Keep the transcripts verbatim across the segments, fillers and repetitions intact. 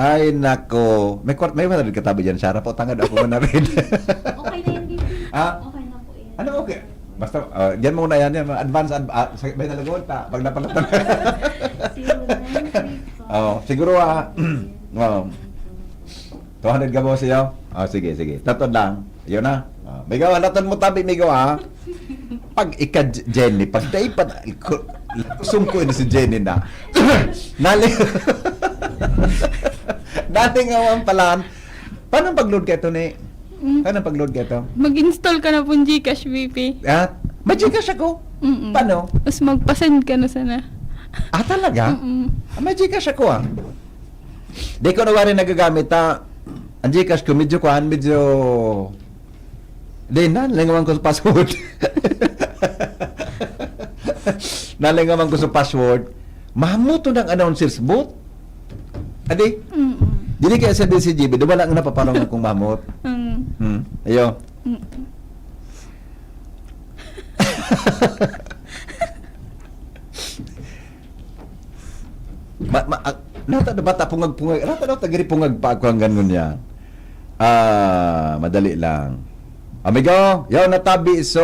Ay, nako. May kwart-, may one hundred katabi dyan, Sarah. Pautangad ako mo na rin. Okay na yan, B P. Ha? Okay na po yan. Ano okay? Basta, ah, dyan muna yan, yan. Advance, adv- ah, sa- may nalagot, ah. Pag napalatan. Zero nine three five. Oh, siguro, ah, oh. Two hundred ka po siya? Oh, sige, sige. Tatod lang. Yun na. Oh, may gawa, latod mo tabi, may gawa, ha? Pag ika, Jenny, pag dai pa, ku-, kusong ko yun si Jenny na. Nali-, dating awan palan. Paano pag-load ka ito, ni? Mm. Paano pag-load ka ito? Mag-install ka na pong GCash, V P. Ha? May GCash ako. Mm-mm. Paano? Tapos magpa-send ka na sana. Ah, talaga? Mm-mm. Ah, may GCash ako, ah. Di ko na wari nagagamit, ha. Ang GCash ko, medyo kuhan, medyo... Di na, nalingawan ko sa password. Nalingawan ko sa password. Mahamuto ng announcers booth. Adi? Mm-mm. Dili kaya sa D C G B, duwa lang napaparong akong mahamot. Mm. Hmm. Ayo. Mm. Ma, ma, ah, nata na bata pungag-pungag, nata na tagari pungag pa ako hanggang ngunya. Ah, madali lang. Amigo, yaw natabi, so,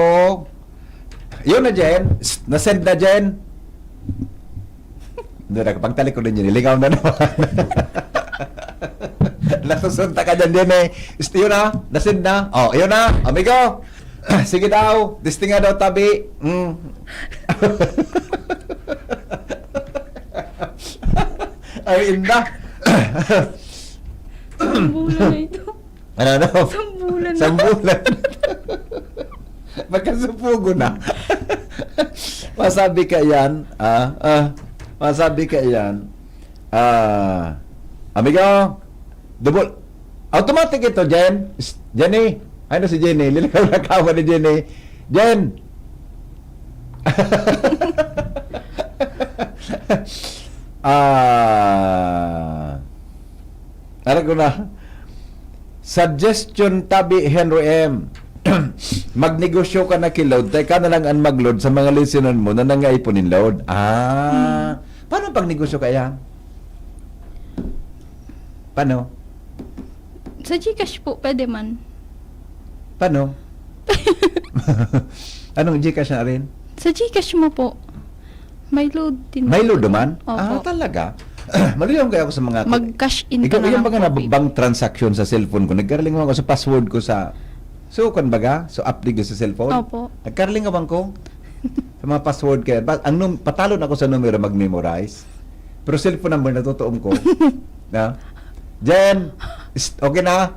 yun na, Jen. S-, na-send na, Jen. Hindi na, pagtalikod din yun. Lingaw na naman. Nasusunta ka dyan, Jen, eh. Ist-, yun na, na-send na. Oh, yun na, amigo. Sige daw, testinga daw tabi. Mm. Ay, inda. Sambulan na ito. Ano, ano? Sambulan na. Sambulan. Magkasupugo na. Masabi ka yan, ah, ah, masabi ka yan, ah, amigo, double, automatic ito, Jen. S-, Jenny, ano si Jenny? Lilakaw-lakawan ni Jenny. Jen! Ah, ano ko na? Suggestion tabi, Henry M. Magnegosyo ka na ki Lord, ta ika na lang an mag-load sa mga listener mo na nangaipon nin load. Ah, paano pag negosyo kaya? Paano? Sa GCash po, pwede man. Paano? Anong GCash na rin? Sa GCash mo po, may load din. May load naman? Opo. Ah, talaga? Maluyang kaya ako sa mga... Mag-cash in Ikaw, ka na yung lang mga po, na babe. Bank transaction sa cellphone ko, nagkaraling ako sa password ko sa... So, kan baga? So, update ko sa cellphone? Opo. Nagkaraling ako sa mga password kaya. Ba, ang num, patalon ako sa numero, mag-memorize. Pero cellphone number, natutuom ko. Na? Jen! Ist, okay na?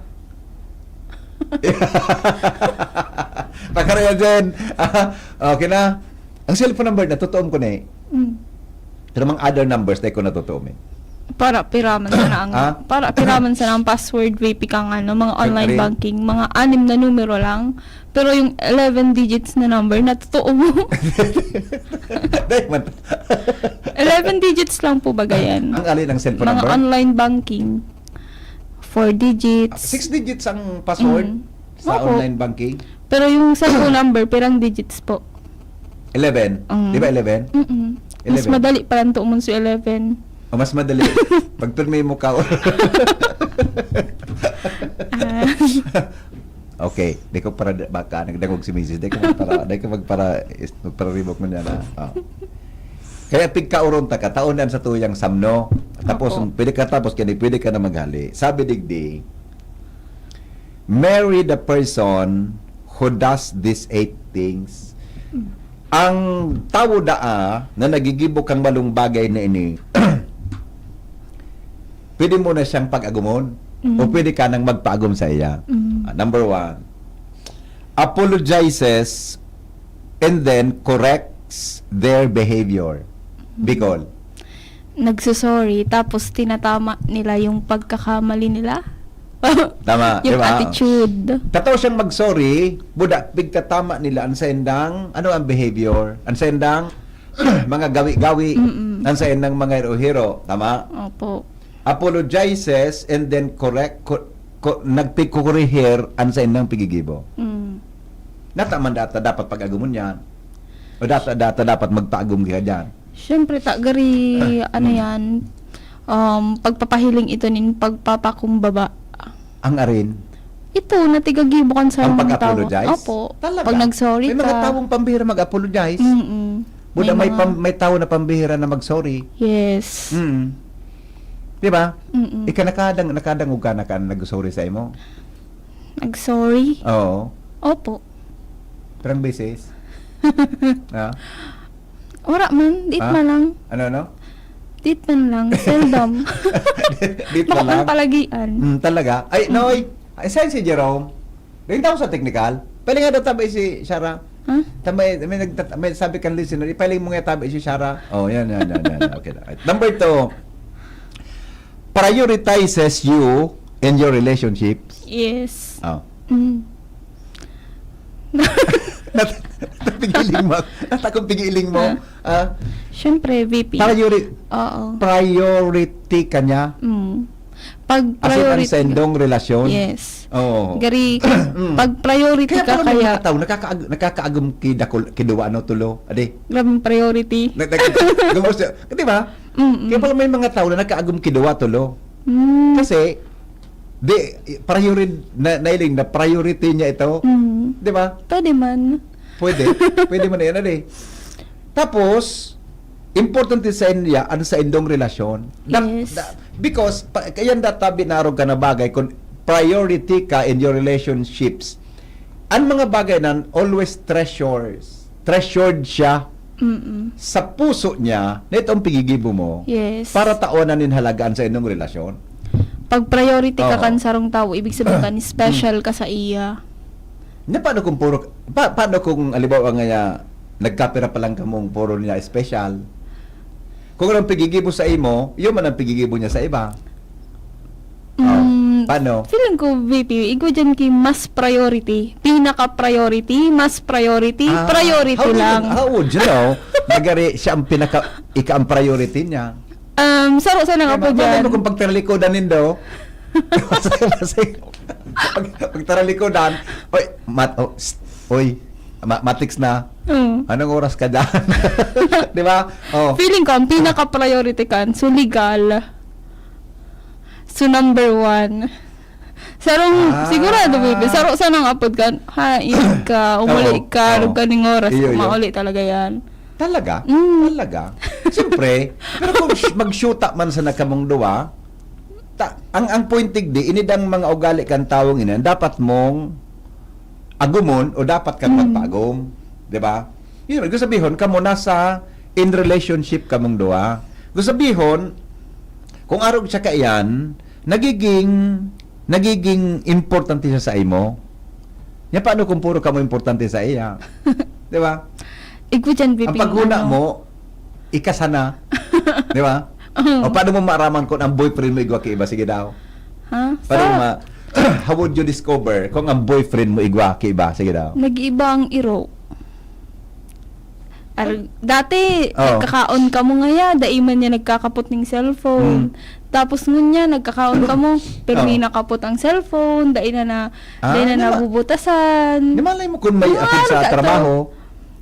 Pagkaraya, Jen! Ah, okay na? Ang cellphone number, natutuom ko na eh. Mm. Pero mga other numbers, dai ko natutuom eh. Para piraman sana ang Ha? para piraman sana ang password, V P, kang ano, mga Kang online arin? Banking, mga anim na numero lang. Pero yung eleven digits na number, natutuo mo. Dai man. Eleven digits lang po ba yan? Ang alin ang cellphone Mga number? Online Banking. Four digits. Six digits ang password Mm. sa Opo. Online Banking? Pero yung cellphone number, pirang digits po? Eleven? Mm. Di ba eleven? Mm-mm. Mas Eleven. Madali pa lang tuumon si eleven. O, mas madali. Pagpirmi mo ka. Ah. Okay. Di ko para, baka nagdangog si misis. Di ko magpara, di ko magpara, is, magpararibok mo niya na. Oh. Kaya pigkauron ta ka, taon yan sa tuyang samno. Tapos, Opo. Pwede ka tapos, kaya pwede ka na maghali. Sabi digdi, "Marry the person who does these eight things." Ang tawo daa na nagigibo kang malong bagay na ini, pwede mo na siyang pag-agumon o Mm. pwede ka nang magpaagum sa iya. Mm. Ah, number one, apologizes and then corrects their behavior. Bicol. Nagsusorry, tapos tinatama nila yung pagkakamali nila. Tama, Yung di ba? Attitude. Tataw siyang mag-sorry, buda, pigtatama nila ang saindang, ano ang behavior? Ang saindang mga gawi-gawi, Mm-mm. ang saindang mga hiro-hiro. Tama? Opo. Apologizes and then correct, ko, ko, nagpikorehir ang saindang pigigibo. Mm. Nataman data dapat pag-agumon yan. O data, data dapat magpaagum ka dyan. Siyempre, ta, gari, ano yan, um, pagpapahiling ito nin pagpapakumbaba. Ang arin? Ito, na tigagibo kan sa Ang mga tao. Pag-apologize? Opo. Talaga? Pag nag-sorry May mga ka. Tawong pambihira mag-apologize. Mm-mm. Buda May may mga pam-, may tao na pambihira na mag-sorry. Yes. Mm. Di ba? Mm-mm. Ika nakadang-, nakadangog ka na ka nag-sorry sa imo? Nag-sorry? Oo. Opo. Pirang beses? Ha? Wala man, di Ha? man lang. Ano, ano? Di man lang, seldom. Di man Baka lang. Palagian. Mm, talaga? Ay, Mm. Noy, ay, saan si Jerome? Doon daw sa technical. Pwede nga daw tabi si Shara. Ha? Tamay, may nagtat-, may sabi kang listener, ipaling mo nga tabi si Shara. Oh, yan, yan, yan, yan. Okay na. Number two, prioritizes you in your relationships. Yes. Oh. Mm. Nat-, napigiling mo. Natakong pigiling mo. Ah. Ah? Siyempre, V P. Priori-, Oo. Priority ka niya? Mm. Pag As in, ang priority sendong relasyon? Yes. Oo. Gari, Mm. pag priority Kaya ka, pala may kaya mga tao, nakakaag-, nakakaagom ki dakul-, ki duwa, ano, tulo. Adi? Grabing priority. Nag-, nag-, gabos siya. Di ba? Mm-mm. Kaya pala may mga tao na nakaagom ki duwa, tulo. Mm. Kasi, di, priority, na, nailing na priority niya ito. Mm. Di ba? Pwede man. Pwede. Pwede man yan, ano eh. Tapos, importante sa inyo, ang sa indong relasyon. That, Yes. that, because, pa, kaya data binarog ka na bagay, kung priority ka in your relationships, ang mga bagay na always treasures, treasured siya Mm-mm. sa puso niya, na itong pigigibo mo, Yes. para taonan nin halagaan sa inyong relasyon. Pag priority ka Oo. kan sarong tao, ibig sabihin kan special ka sa iya. Na paano kung puro, pa-, paano kung, halimbawa nga, nagkapira pa lang kamong puro niya special? Kung anong pigigibo sa imo, yun man ang pigigibo niya sa iba. Mm, Oh, paano? Feeling ko, V P, igwa dyan ki mas priority. Pinaka-priority, mas priority, Ah, priority how do you, lang. How would you know? Nagari siya ang pinaka, ika ang priority niya. Um, saro sa nang Kaya apo ma-, malay dyan. Mo kung pagtaralikodan nindo. Masay, masay. Pag, pagtaralikodan. Oy, mat-, oh, psst, oy, ma-, matix na. Mm. Anong oras ka dyan? Di ba? Oh. Feeling ko, ang pinaka-priority kan, so legal. So number one. Sarong, Ah. Sigurado, baby. Saro sa nang apod kan, ha, ingat ka, umuli Oo, ka, oo. Rug ka ning oras, Iyo, iyo. Mauli talaga yan. Talaga? Mm. Talaga? Siyempre, pero kung sh-, mag-shoota man sana kamong duwa, ta-, ang, ang point digdi, inidang mga ugali kan tawong ini, dapat mong agumon o dapat kang Mm. magpaagom. Di ba? Yun, gusto sabihon, kamo nasa in relationship kamong duwa. Gusto sabihon, kung arog siya kaiyan, nagiging, nagiging importante siya sa imo. Nya, paano kung puro kamo importante sa iya? Di ba? Igwa dyan, V P, Ang paghuna ano? Mo, ika sana. Di ba? Oo. O, paano mo maaraman kung ang boyfriend mo igwa ki iba? Sige daw. Ha? Paano Sa mo ma-, how would you discover kung ang boyfriend mo igwa ki iba? Sige daw. Nag-iba ang iro. Ar-, dati, Oh. nagkakaon kamo ngaya, dai man niya nagkakapot ning cellphone. Hmm. Tapos ngunyan, nagkakaon kamo, pero Oh. May nakapot ang cellphone, dai na na, Ah, dai na di ba? Nabubutasan. Di malay mo kung may Mga apod sa ano ka to? Trabaho.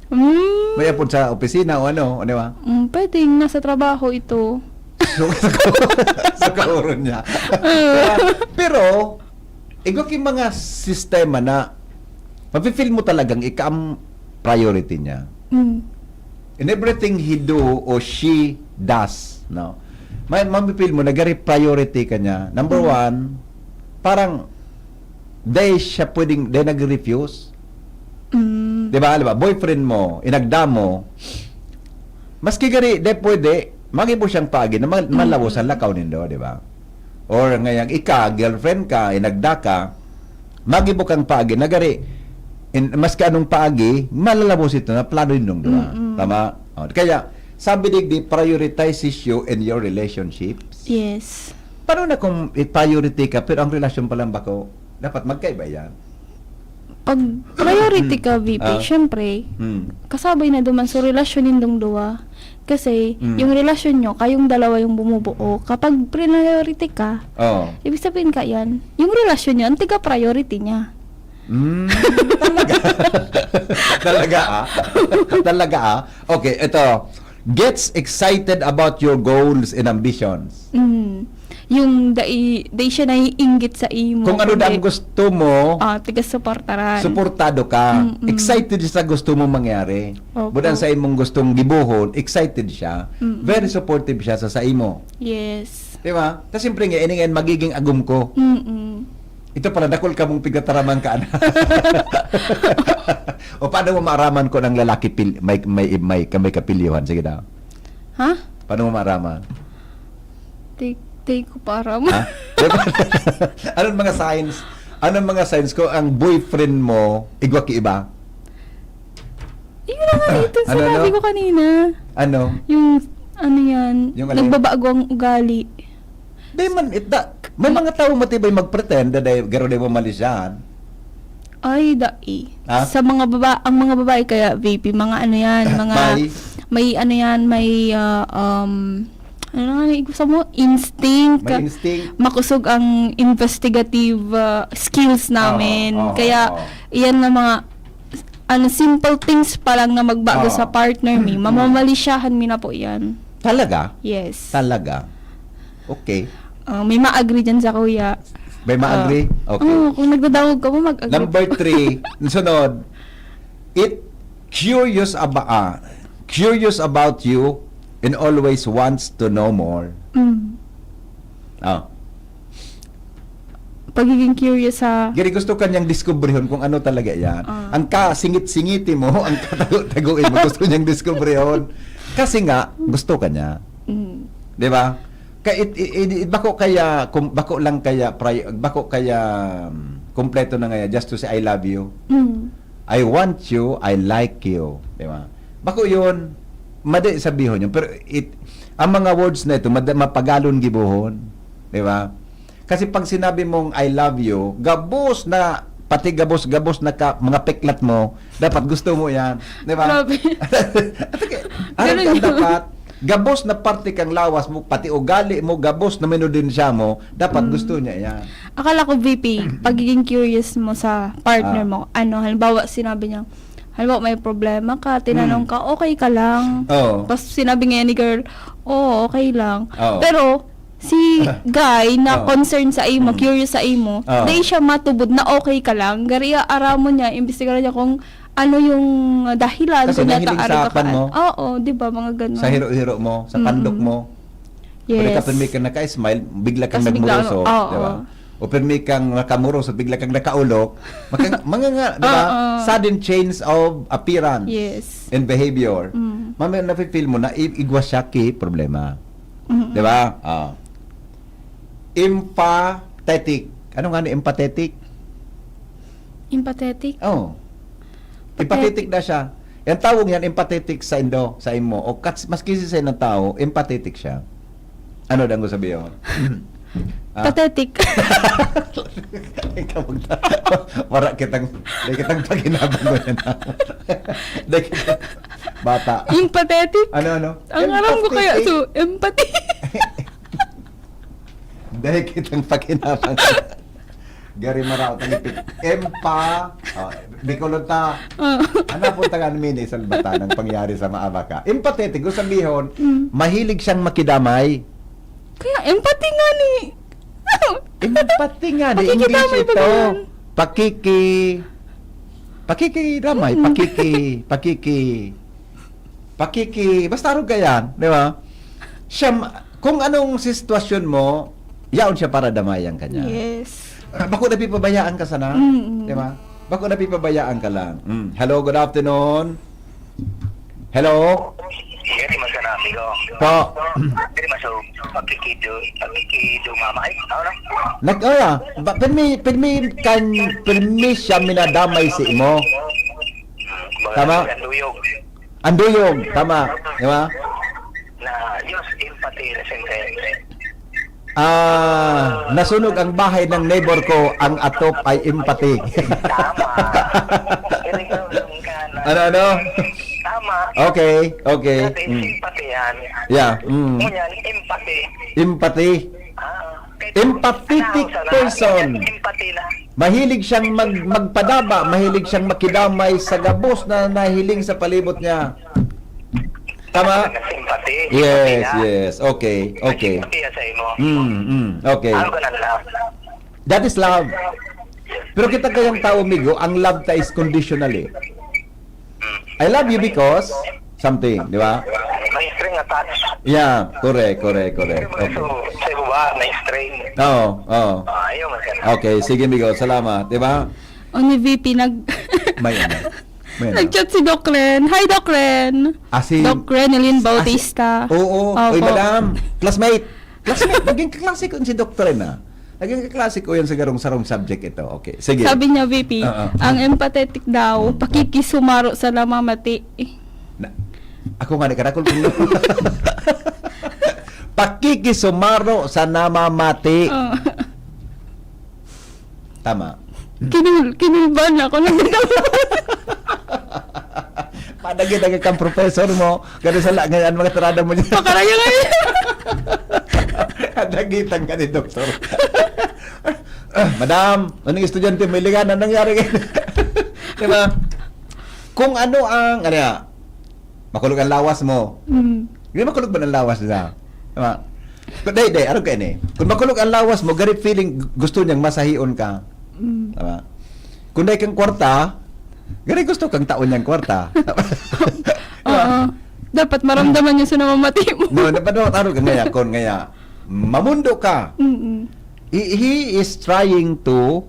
Hmm. May apod sa opisina o ano, di ba? Mm, pwedeng nasa trabaho ito. So, sa ka-, sa kauron niya. Ah. Pero, igwa ki mga sistema na mafe-feel mo talagang ika ang priority niya. Mm. In everything he do or she does, no? May, mafe-feel mo, nagari priority ka niya. Number Mm. one, parang, dai siya pwedeng, dai nag-refuse. Mm. Di ba? Di ba? Boyfriend mo, inagda mo, maski gari, dai pwede, magibo siyang paagi na mal-, Mm. Malawos ang lakaw nindo, di ba? Or ngayang ika, girlfriend ka, inagda ka, magibo kang paagi, na gari, in, maski anong paagi, malalabos ito na plano nindong duwa. Mm-mm. Tama? O, kaya, sabi digdi, prioritizes you in your relationships. Yes. Paano na kung i-priority ka, pero ang relasyon pa lang bako, dapat magkaiba yan? Pag priority ka, V P, Ah. syempre, Hmm. kasabay na duman sa relasyon nindong duwa. Kasi, Hmm. yung relasyon nyo, kayong dalawa yung bumubuo. Kapag priority ka, Oo. ibig sabihin ka yan, yung relasyon nyo, ang tiga-priority niya. Hmm, talaga? Talaga, ah? Talaga, ah? Okay, ito. gets excited about your goals and ambitions. Mm. Yung dai, dai siya naiinggit sa imo. Kung ano kundi, ang gusto mo, ah, taga-suportaran. Suportado ka. Mm-mm. Excited siya sa gusto mong mangyari. Opo. Budan sa imong gustong gibohon, excited siya. Mm-mm. Very supportive siya sa, sa imo. Yes. Di ba? Tapos siyempre nga, ini nga, magiging agom ko. Mm-mm. Ito pala, dakul ka mong pigtataraman ka, ana. O paano mo maaraman ko ng lalaki pil, may, may, may, may kapilyuhan? Sige daw. Ha? Paano mo maaraman? Take, take ko para mo. Ha? Anong mga signs? Anong mga signs ko ang boyfriend mo igwa ki iba? Yun na nga, ito Ano, sinabi ano? ko kanina. Ano? Yung, ano yan, Yung alin? nagbabago ang ugali. Di man, it, da, may mga tao matibay mag-pretend na dahil garo na mo malisyahan. Ay, dai. Ha? Sa mga baba, ang mga babae kaya, V P, mga ano yan, mga May? may ano yan, may ah, um ano nga yung gusto mo? Instinct. May instinct. Makusog ang investigative ah, skills namin. Oo, oo, Kaya, oo. Yan na mga ano, simple things pa lang na magbago Oo. sa partner mi, mamamalisyahan mi na po yan. Talaga? Yes. Talaga? Okay. Ah, may ma-agree dyan sa kuya. May ma-agree? Ah. Okay. Oo, kung nagdadangog ka mo, mag-agree. Number three, sunod, it curious about, ah, curious about you and always wants to know more. Mm. Ah. Pagiging curious sa... Giri gusto kanyang diskubrihon kung ano talaga yan. Ah. Ang kasingit-singiti mo, ang katago-taguin mo, gusto niyang diskubrihon. Kasi nga, gusto ka niya. Mm. Di ba? Ka, it, it, it, bako kaya, kum, bako lang kaya, pri, bako kaya, um, kompleto na nga yan, just to say, "I love you." Mm. "I want you, I like you." Di ba? Bako yun, madi sabihon yun. Pero it, ang mga words na ito, mad, mapagalon gibohon. Di ba? Kasi pag sinabi mong, "I love you," gabos na, pati gabos-gabos na ka, mga peklat mo, dapat gusto mo yan. Di ba? Grabe. Alam Ganun ka, yun. Dapat, gabos na parte kang lawas mo, pati ugali mo, gabos na minudensya mo, dapat Mm. gusto niya yan. Akala ko, V P, pagiging curious mo sa partner Ah. mo. Ano, halimbawa, sinabi niya, halimbawa, may problema ka, tinanong Mm. ka, okay ka lang? Oo. Tapos sinabi ngayon ni girl, oo, okay lang. Oo. Pero, si guy na Oo. concerned sa imo, Mm. curious sa imo, Oo. di siya matubod na okay ka lang. Gari, aramon niya, imbestigaran niya kung ano yung dahilan Kasi kung nahiling nataari sa ka pan mo, Oo, di ba? Mga ganun. Sa hiro-hiro mo, sa Mm-mm. pandok mo. Yes. Pwede ka pirmi kang naka-smile, bigla kang Tas bigla nagmuroso, kang, oo. di ba? O pirmi kang nakamuroso, bigla kang nakaulok. Maka, mga nga, di ba? Oo. Sudden change of appearance Yes. and behavior. Mm. Mamaya nafe-feel mo na i, igwa siya ki problema. Mm-mm. Di ba? Ah. Empathetic. Ano nga ni empathetic? Empathetic? Oh. Empathetic na siya. Ang tawag niyan, empathetic sa indo, sa imo. O kats, maski sa ng tao, empathetic siya. Ano dang ko sabihin? Ah. Pathetic. Ikaw magda-, wala kitang, di kitang paginabang mo yan. Di kita, bata. Yung pathetic? Ano, ano? Ang alam ko kaya, Empathetic. So, empathy. Dahil kitang pakinabang. Gari maraot ang ipit. Empa. Oh, Bicolon ta. Ah. Ano po taga mini sa bata ng pangyari sa maaba ka? Empathetic, gusto sabihin, Mm. mahilig siyang makidamay. Kaya empathy nga ni... Empathy nga, di Pakikidamay English ba ito. yan? Pakiki... Pakikidamay, Mm. pakiki... Pakiki... Pakiki... Basta arog ka yan, di ba? Siya, kung anong sitwasyon mo, yaon siya para damayan ka niya. Yes. Ah, bako na pipabayaan ka sana. Mm. Di ba? Bako na pipabayaan ka lang. Mm. Hello, good afternoon. Hello? Diri man sa nami ko. Po. Diri man sa pakikido, pakikido mama. Ay, ano na? Nag, oh, yeah. Ba, pirmi, pirmi kan, pirmi siya minadamay si imo. Baga Tama. Ang duyog. Ang duyog, tama. Di ba? Na, Diyos, empathy na siyempre. Ah, nasunog ang bahay ng neighbor ko, ang atop ay empathy. Tama. Galing na lang ka na. Ano, ano? Tama. Okay, okay. Dati, Mm. sympathy yan. Yeah, mm. Ngunyan, empathy. Empathy. Ah, Empathetic ano, sana, person. Empathy na. Mahilig siyang mag, magpadaba, mahilig siyang makidamay sa gabos na nahiling sa palibot niya. Tama? Nagsimpati. Yes, Simpatiya. Yes. Okay, okay. Nagsimpatiya sa imo. Mm, mm. Okay. Ano ka na lang? That is love. Pero kita kayang tao, migo, ang love ta is conditional eh. I love you because something, di ba? May string attached. Yeah, correct, correct, correct. Pero Okay. so, sa iba, may string. Oo, oo. Ah, ayaw man ka na. Okay, sige, migo, salamat, di ba? O ni V P, nag... May ano? May ano? Nag-chat si Doc Ren. Hi, Doc Ren! Ah, si- Doc Renelyn Ah, si- Bautista. Oo, Opo. Oy, madam. Classmate. Classmate. Naging kaklase ko si Doktor Ren, ah. Naging kaklase ko yan sa garong sarong subject ito. Okay, sige. Sabi niya, V P, Oo. ang empathetic daw, pakikisumaro sa namamati. Na, ako nga, nagkarakol kong Pakikisumaro sa namamati. Oh. Tama. Kinul kinulban ako. Nagdadama. Padagi-dagi kang professor mo. Gano'n sa la-, ngayon, mga tirada mo dyan. Pakaraya ngayon. Dagitan ka ni doktor. Ah, madam, anong estudyante mo? Ilingan, anong nangyari? Di ba? Kung ano ang, ano ya, makulog ang lawas mo. Mm. Di makulog ba ang lawas nila? Di ba? Kung, di, di, ano ka ini? Kung makulog ang lawas mo, gari feeling gu- gusto niyang masahion ka. Mm. Tama? Kung dahil kang kwarta, gari gusto kang taon niyang kwarta. Oo. Dapat maramdaman niya sa namamati mo. No, dapat mo taro ka ngaya, kon ngaya, mamundo ka. Mm-mm. He, he is trying to,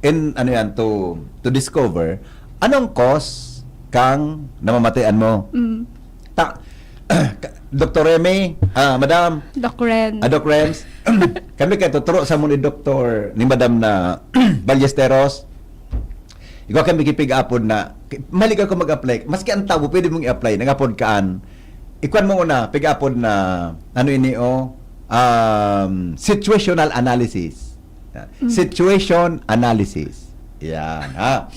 in, ano yan, to, to discover, anong cause kang namamatian mo? Mm. Ta, Doktor Remy, ah, Madam, Doc Ren. ah, Doc Renz, kami kay tuturo sa mo ni Doktor, ni Madam na Ballesteros. Ikaw kami kipig-apod na, maligaw ka mag-apply. Maski ang tao, pwede mong i-apply. Nag-apod kaan. Ikuan mo una, pig-apod na, ano ini, oh, um, situational analysis. Situation analysis. Yan, ha?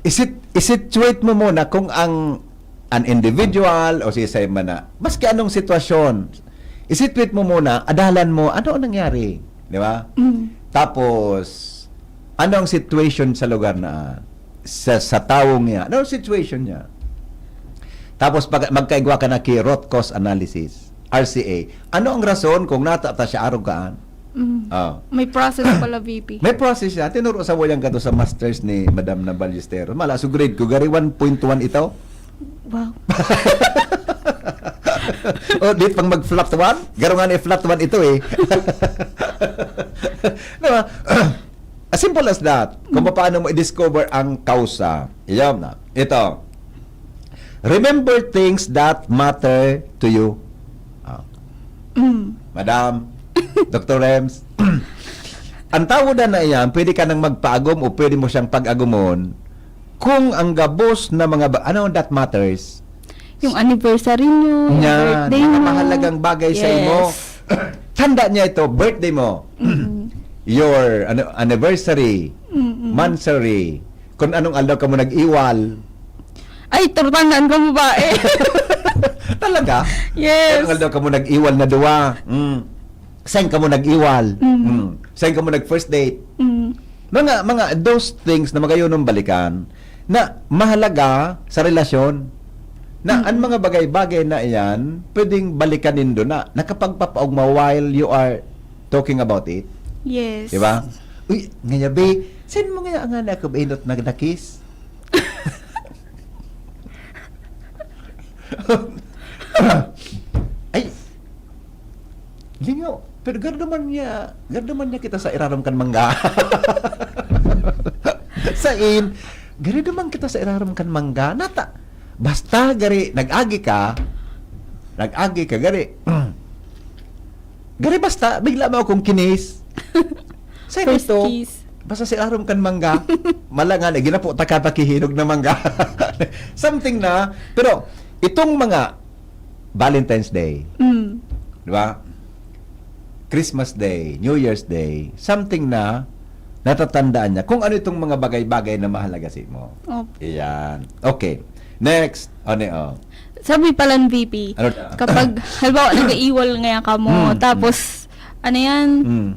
Isit, isituate mo muna kung ang an individual o si Simon na, maski anong sitwasyon, isituate mo muna, adalan mo, ano ang nangyari? Di ba? Mm. Tapos, ano ang situation sa lugar na, sa, sa taong niya? Ano ang situation niya? Tapos, pag, magkaigwa ka na ki root cause analysis, R C A. Ano ang rason kung natata siya arog kaan? Mm. Oh. May process pala, V P. May process siya. Tinuro sa wayang kato sa masters ni Madam na Ballesteros. Mala, so grade ko, gari one point one ito. Wow. O, di pang mag-flat one? Garo nga ni flat one ito eh. Di ba? As simple as that. Kung paano mo i-discover ang kausa. Iyan na. Ito. Remember things that matter to you. Ah. Mm. Madam, Doktor Rems, ang tao na na iyan, pwede ka nang magpaagom o pwede mo siyang pag-agumon kung ang gabos na mga ba- ano that matters? Yung anniversary nyo, yung Yan, birthday mga mo. mahalagang bagay sa imo. Yes. Tanda niya ito, birthday mo. Mm. Your ano, anniversary, Mm-mm. monthsary, kung anong aldaw ka mo nag-iwal. Ay, turtangan ka mo ba eh? Talaga? Yes. Anong aldaw ka mo nag-iwal na duwa? Mm. Saan ka mo nag-iwal? Mm. Mm. Saan ka mo nag-first date? Mm. Mga, mga those things na magayunong balikan na mahalaga sa relasyon. Na Mm. ang mga bagay-bagay na iyan, pwedeng balikan nindo na nakapagpapaugma while you are talking about it. Yes. Di ba? Uy, ngaya be, saan mo ngaya nga na ako ba inot nagdakis? Ay, lingaw. Pero gardo man niya, gardo man niya kita sa irarom kan mangga. Sain, gardo man kita sa irarom kan mangga. Nata, basta gari, nag-agi ka, nag-agi ka, gari. Gari basta, bigla mo akong kinis. Sa First ito, kiss. basta sa irarom kan mangga. Mala nga, ginapo ta ka pakihinog na mangga. Something na, pero itong mga Valentine's Day, Mm. di ba? Christmas Day, New Year's Day, something na natatandaan niya kung ano itong mga bagay-bagay na mahalaga sa imo. Opo. Iyan. Okay. Next. Ano oh? Sabi pala ng V P, Ano ta? kapag, halimbawa, nag-iiwal nga ka mo, Mm, tapos, ano yan, Mm.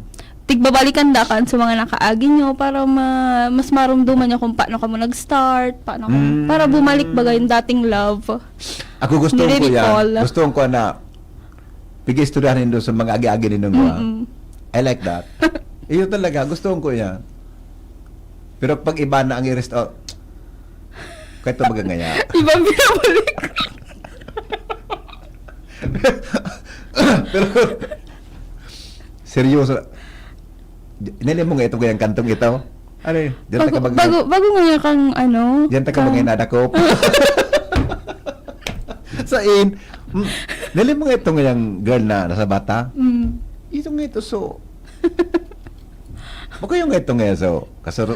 tigbabalikan da kan sa mga nakaagi nyo para ma mas marumduman nyo kung paano ka mo nag-start, paano ka, Mm. para bumalik baga yung dating love. Ako gusto ko yan. Nire-recall. Gusto ko na pag-istoryahan nindo sa mga agi-agi nindo, ah. Mm-mm. I like that. Iyo talaga, gusto ko yan. Pero pag iba na ang i-rest out, kahit ito magangaya. Ibang binabalik. Pero, seryoso. Nali mo nga ito kayang kantong ito? Ano yun? Diyan Bago, taka mag- bago, bago nga kang ano. Diyan taka kang- mga nadakop. Sa in, mm, nali mo nga ito ngayang girl na nasa bata? Mm. Ito nga ito, so, bako yung nga ito nga, so, kasuro.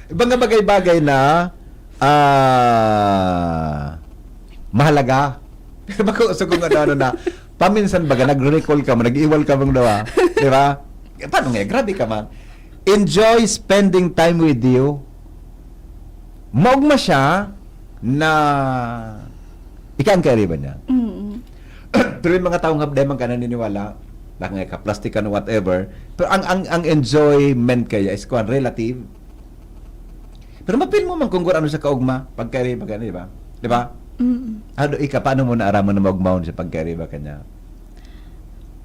Ibang nga bagay-bagay na, ah, mahalaga. Pero bako, so kung ano-ano na, paminsan baga, nagre-recall ka mo, nag-iwal ka mong dawa. Di ba? Eh, paano nga? Grabe ka man. Enjoy spending time with you. Maugma siya na ika ang kairiba niya. Mm. Pero yung mga taong habday man ka naniniwala, baka nga kaplastikan o whatever, pero ang, ang, ang enjoyment kaya is kuwan, relative. Pero mapil mo man kung ano sa kaugma, pagkairiba ka, di ba? Di ba? Mm. Ano, ika, paano mo naaraman na maugmaon sa pagkairiba ka niya?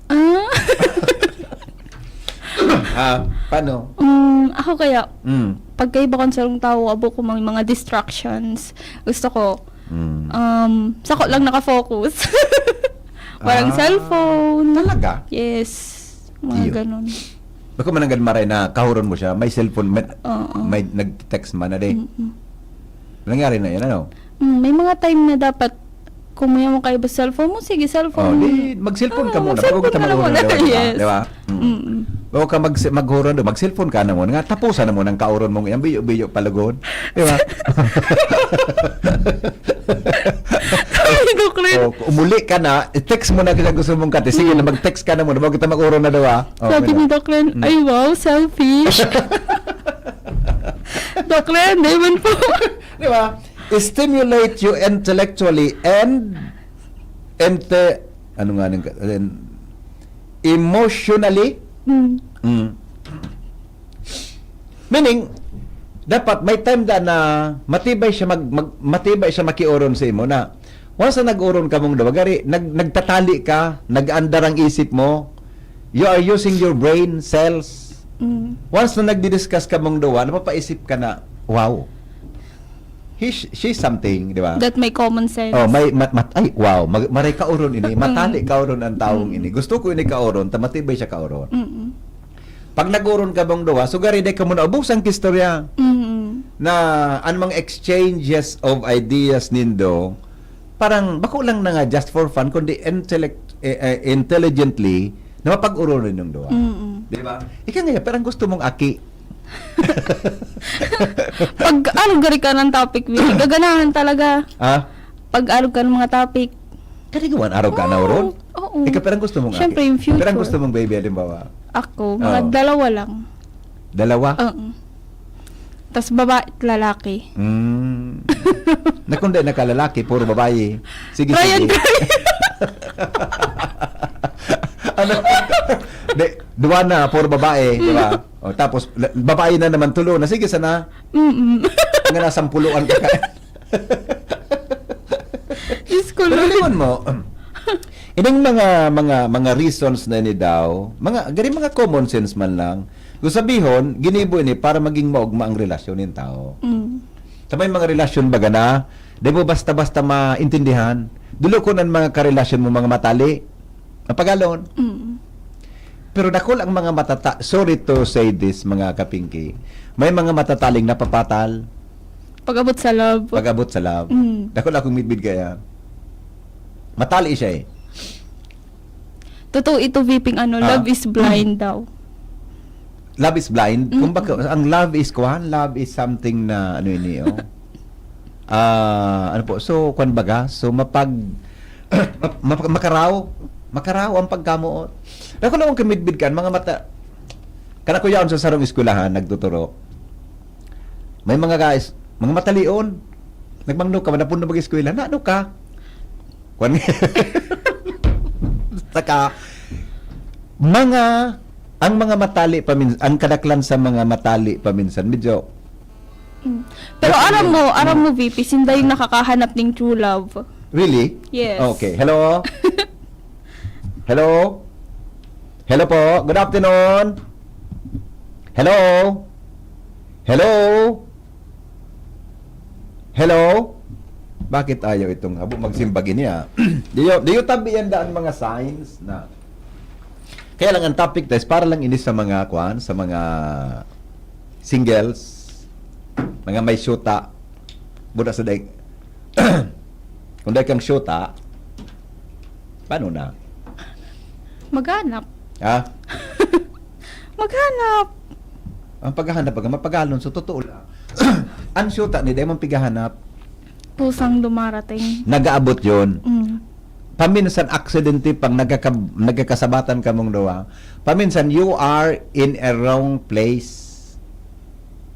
Ah? Ah, paano? Mm, ako kaya, Mm. pagkaiba kong sarong tao, abo ko may mga distractions. Gusto ko, Mm. um, sako lang nakafocus. Parang Ah, cellphone. talaga? Yes. Mga Iyo. ganun. Bako mananggad maray na kahuron mo siya, may cellphone, may, Oo. may nag-text man na di. Mm-mm. Nangyari na yun, ano? Mm, may mga time na dapat, kung may mo kayo ba cellphone mo, sige, Oh, cellphone mo. di, mag-cellphone ka Ah, muna. mag-cellphone Bago ka ka na mag-, muna. di ba? Yes. Di ba? Mm. Mm-mm. Bago ka mag-, maghuron doon, mag-cellphone ka na muna. Nga, tapusan na muna ang kaoron mong iyang biyo-biyo palugod. Di ba? Ay, Doc Ren. O, umuli ka na, i-text mo na kung gusto mong kati. Sige na, mag-text ka na muna. Bago kita mag-oron na daw, ah. O, Sabi ganun. ni Doc Ren, Mm. "Ay, wow, selfish." Doc Ren, di man po. Di ba? Stimulate you intellectually and inte-, ano nga nang, and emotionally. Mm. Mm. Meaning, dapat may time da na matibay siya mag, mag- matibay siya makioron sa imo na. Once na nag-oron ka mong duwa, gari, nag, nagtatali ka, nag-andar ang isip mo, you are using your brain cells. Mm. Once na nagdi-discuss ka mong duwa, napapaisip ka na, "Wow. He, she's something," di ba? That may common sense. Oh, may mat, mat ay, wow, mag, maray kaoron ini, matali kaoron ang taong ini. Gusto ko ini kaoron, ta matibay siya kaoron. Mm-mm. Pag nag-oron ka bang duwa, so gari, di ka muna ubos ang istorya Mm-mm. na anumang exchanges of ideas nindo, parang bako lang na nga just for fun, kundi intellect, eh, eh, intelligently, na mapag-ororin yung duwa. Mm-mm. Di ba? Ika nga, parang gusto mong aki. Pag ano gari ka ng topic, Willie, gaganahan talaga. Ah? Pag arog ka ng mga topic. Kanigawan, araw ka na ron? Oo. Ika, parang gusto mong Siyempre, aki. yung future. Parang gusto mong baby, halimbawa. Ako, mga Oo. dalawa lang. Dalawa? Oo. Tas babae at lalaki. Mm. Na kung di nakalalaki, puro babae. Sige, Try and sige. try. Ano? Di, duwa na, puro babae, di ba? O, tapos, la- babae na naman, tulo na. Sige, sana. Mm-mm. Nga nasampuluan ka ka. Diyos ko, Pero Lord. lingon mo, ining mga, mga, mga reasons na ini daw, mga, gari mga common sense man lang. Kung sabihon, ginibo ini para maging maugma ang relasyon ng tao. Mm. Sa may mga relasyon baga na, di mo basta-basta maintindihan. Dulo ko ng mga karelasyon mo, mga matali. Ang pagalon. Mm. Pero dakul ang mga matata-, sorry to say this, mga kapingki, may mga matataling napapatal Pag-abot sa love. pag-abot sa love. Mm. Dakul akong midbid kaya. Matali siya eh. Totoo ito, Viping, ano, Ah. love is blind daw. Love is blind. Mm. Kumbaga, ang love is kwan, love is something na ano ini, oh. Ah, ano po? So, kwan baga? So, mapag, map- map- makaraw, makaraw ang pagkamuot. Ako lang ang kamidbid kan, mga mata, kana ko yaon sa sarong eskwelahan, nagtuturo. May mga guys, mga matalion. Nagmangno ka, manapon na mag-eskwela. Na ano ka? Kwan, saka, mga, ang mga matali pamin-, ang kadaklan sa mga matali paminsan, medyo, Pero aram mo, aram mo, V P, sinda yung nakakahanap ning true love. Really? Yes. Okay. Hello? Hello? Hello po? Good afternoon? Hello? Hello? Hello? Bakit ayaw itong habo? Magsimbag ini, ah. Diyo, diyo tabi yan daan mga signs na. Kaya lang ang topic ta is para lang ini sa mga, kwan, sa mga singles, mga may syuta. Buda sa day. Kung dahil kang syuta, paano na? Maghanap. Ha? Maghanap. Ang paghahanap, pag mapagalon, so totoo lang. Ang syuta ni Demon pighahanap, Pusang dumarating. Nag-aabot yun. Mm. Paminsan aksidente pang nagkaka- nagkakasabatan kamong duwa. Paminsan you are in a wrong place.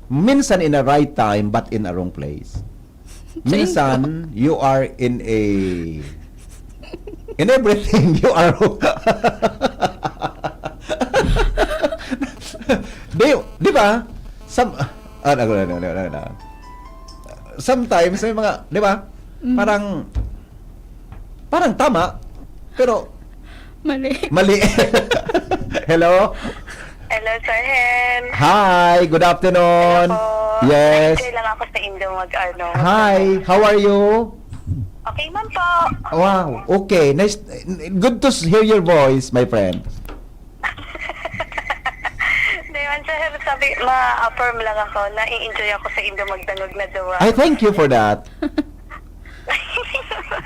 Minsan in a right time but in a wrong place. Minsan you are in a in everything you are di, di ba? Some, ah, ano, ano, ano, ano, ano. Sometimes may mga, di ba? Mm. Parang parang tama pero Mali. Mali. Hello? Hello, Sir Hen. Hi, good afternoon. Hello po. Yes. Nag-enjoy lang ako sa inyong mag-ano. Hi, how are you? Okay man po. Wow, okay. Nice. Good to hear your voice, my friend. Hindi man, Sir Hen, sabi, ma-affirm lang ako. Nai-enjoy ako sa inyong magdangog na duwa. I thank you for that.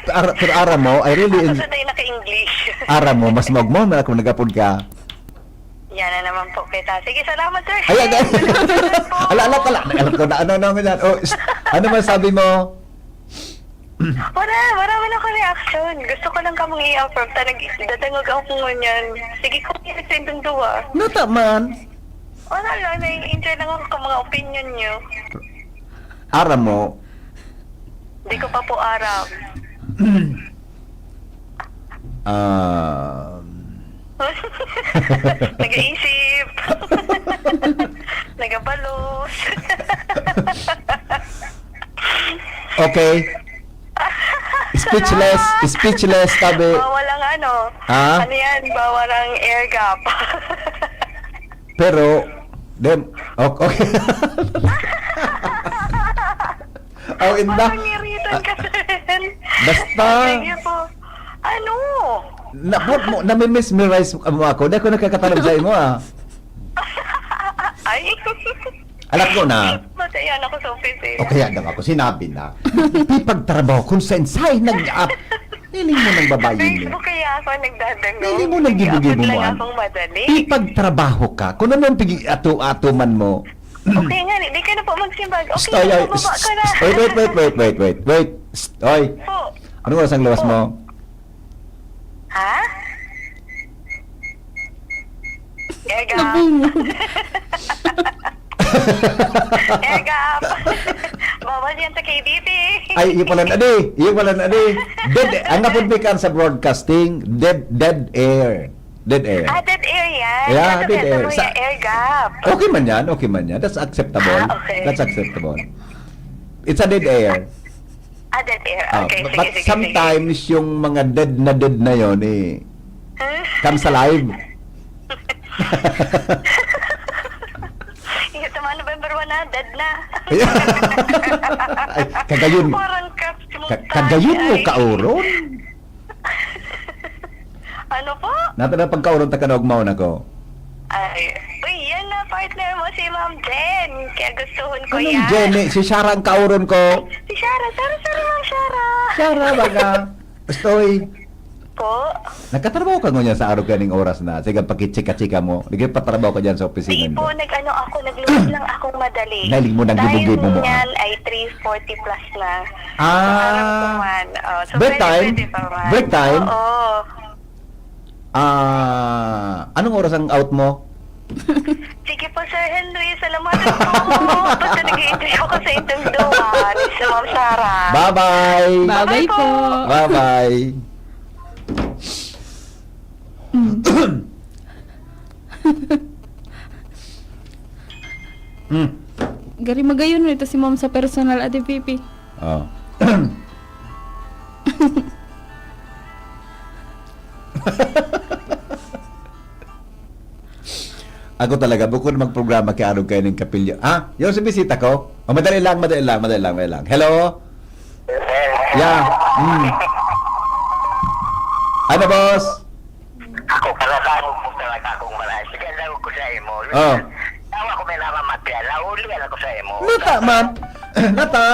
Ar- pero aram mo, I really Ako en- sa tayo naka-English. Aram mo, mas maugmaw na kung nag-apod ka. Yan na naman po kita. Sige, salamat, Sir Ayan, Hen. ayan. Ala, ala, ala. Alam ko na. Ano, ano, ano? Oh, sh- ano man sabi mo? Wala, wala man ako reaction. Gusto ko lang kamong i-affirm. Talagang dadangog ako ngunyan. Sige ko, sa inyong duwa. Nata man. Wala lang, nai-enjoy lang ako sa mga opinion nyo. Aram mo, Hindi ko pa po aram. um, Nag-iisip. Nagabalos. okay. Speechless. Speechless, sabi. Bawal ang ano. Ha? Ano yan? Bawal ang air gap. Pero, dem, okay. Oh, inda. Parang iritan ka rin. Basta. Sige po. Ano? Na, mo, mo, nami-mesmerize mo ako. Dahil ko nakakatalog sa imo, ah. Ay. Alam ko na. Matayan ako sa opisina. O kaya daw ako, sinabi na. Ipagtrabaho kung saan saan nag-up. Hiling mo ng babae mo. Facebook kaya ako nagdadangog. Hiling mo ng gibo-gibo Iabot mo, lang ah. Akong madali. Ipagtrabaho ka. Kung ano ang pigi-ato-ato man mo. Okay nga, di ka na po magsimbag. Okay, Psst, oy, oy, bumaba psst, ka na. psst, oy, wait, wait, wait, wait, wait, wait. Psst, oy. Po. Anong oras ang luwas mo? Ha? Air gap. Nabungog. Air gap. Bawal yan sa K B P. Ay, iyo pala na di. Iyo pala na di. Dead, ang napod mi kan sa broadcasting, dead, dead air. Dead air. Ah, dead air yan. Yeah, Ano dead kaya air. mo Sa- yan? Air gap. Okay man yan, okay man yan. That's acceptable. Ah, okay. That's acceptable. It's a dead air. Ah, dead air. Ah, Okay, but, sige, but sige, sige. Sometimes yung mga dead na dead na yon eh, Huh? come sa live. Yung tama, November one na, dead na. Ay, kagayon. Parang cups mo Ka- tayo, kagayon mo, ay. Kauron. Ano po? Nata na pagkauron ta kanaog mao na ko. Ay, uy, yan na partner mo si Ma'am Jen. Kaya gustuhon ko Anong yan. Jenny? Si Shara ang kauron ko. Si Shara. Sorry, sorry, Ma'am Shara. Shara, baga. Estoy. Po? Nagkatrabaho ka ngunyan sa araw ganing oras na. Sige, pakichika-chika mo. Nagpatrabaho ka dyan sa opisina Hindi nyo. Po, nag-ano ako, nagluwas lang akong madali. Nahiling mo ng Time gibo-gibo mo, ah. Niyan ay three forty plus na. Ah. So, alam ko man. Oh, so, Break pwede, time? Pwede pa man. Break time? Oo. Ah, anong oras ang out mo? Sige po, Sir Henry. Salamat po. Basta nag-i-enjoy ako sa inyong duwa. Ni si Ma'am Sarah. Bye-bye. Bye-bye po. Bye-bye. Mm. Hmm. Gari magayon na ito si ma'am sa personal, Ate Pipi. Oh. Ako talaga, bukod magprograma kay Arog kayo ng Kapilyo. Ah, yung sa bisita ko? Oh, madali lang, madali lang, madali lang, madali lang. Hello? Yeah. Mm. Ano, boss? Ako, kalalaman mo talaga akong maray. Sige, laog ko sa imo. Oh. Tawa ko may namamatian. Naulian ako sa imo. Nata, man. Nata.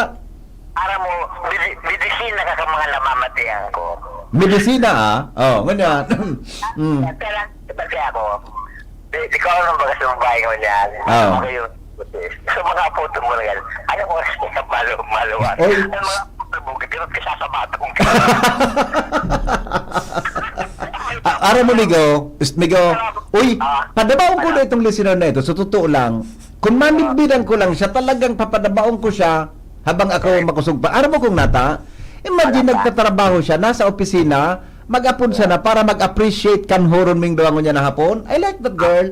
Aram mo, bidi- bidisina ka ka mga namamatian ko. Medisina, ah. Oh, ngunyan. mm. Kaya lang, sabi ako, di, di ko alam baga sa babae ko niyan. Ah. Ano kayo? Sa mga photo mo na yan, ano oras ka sa malo, maluwa? Oy. Ang mga photo mo, gagawin ka sa sabatong ka. Ah, aram mo, Migo, is- Migo, uy, padabaon ko na itong listener na ito, sa totoo lang, kung mamidbidan ko lang siya, talagang papadabaon ko siya habang ako makusog pa. Aram mo kung nata, imagine nagtatrabaho siya, nasa opisina, mag-apon siya na para mag-appreciate kan horon ming duwangon niya na hapon. I like that girl.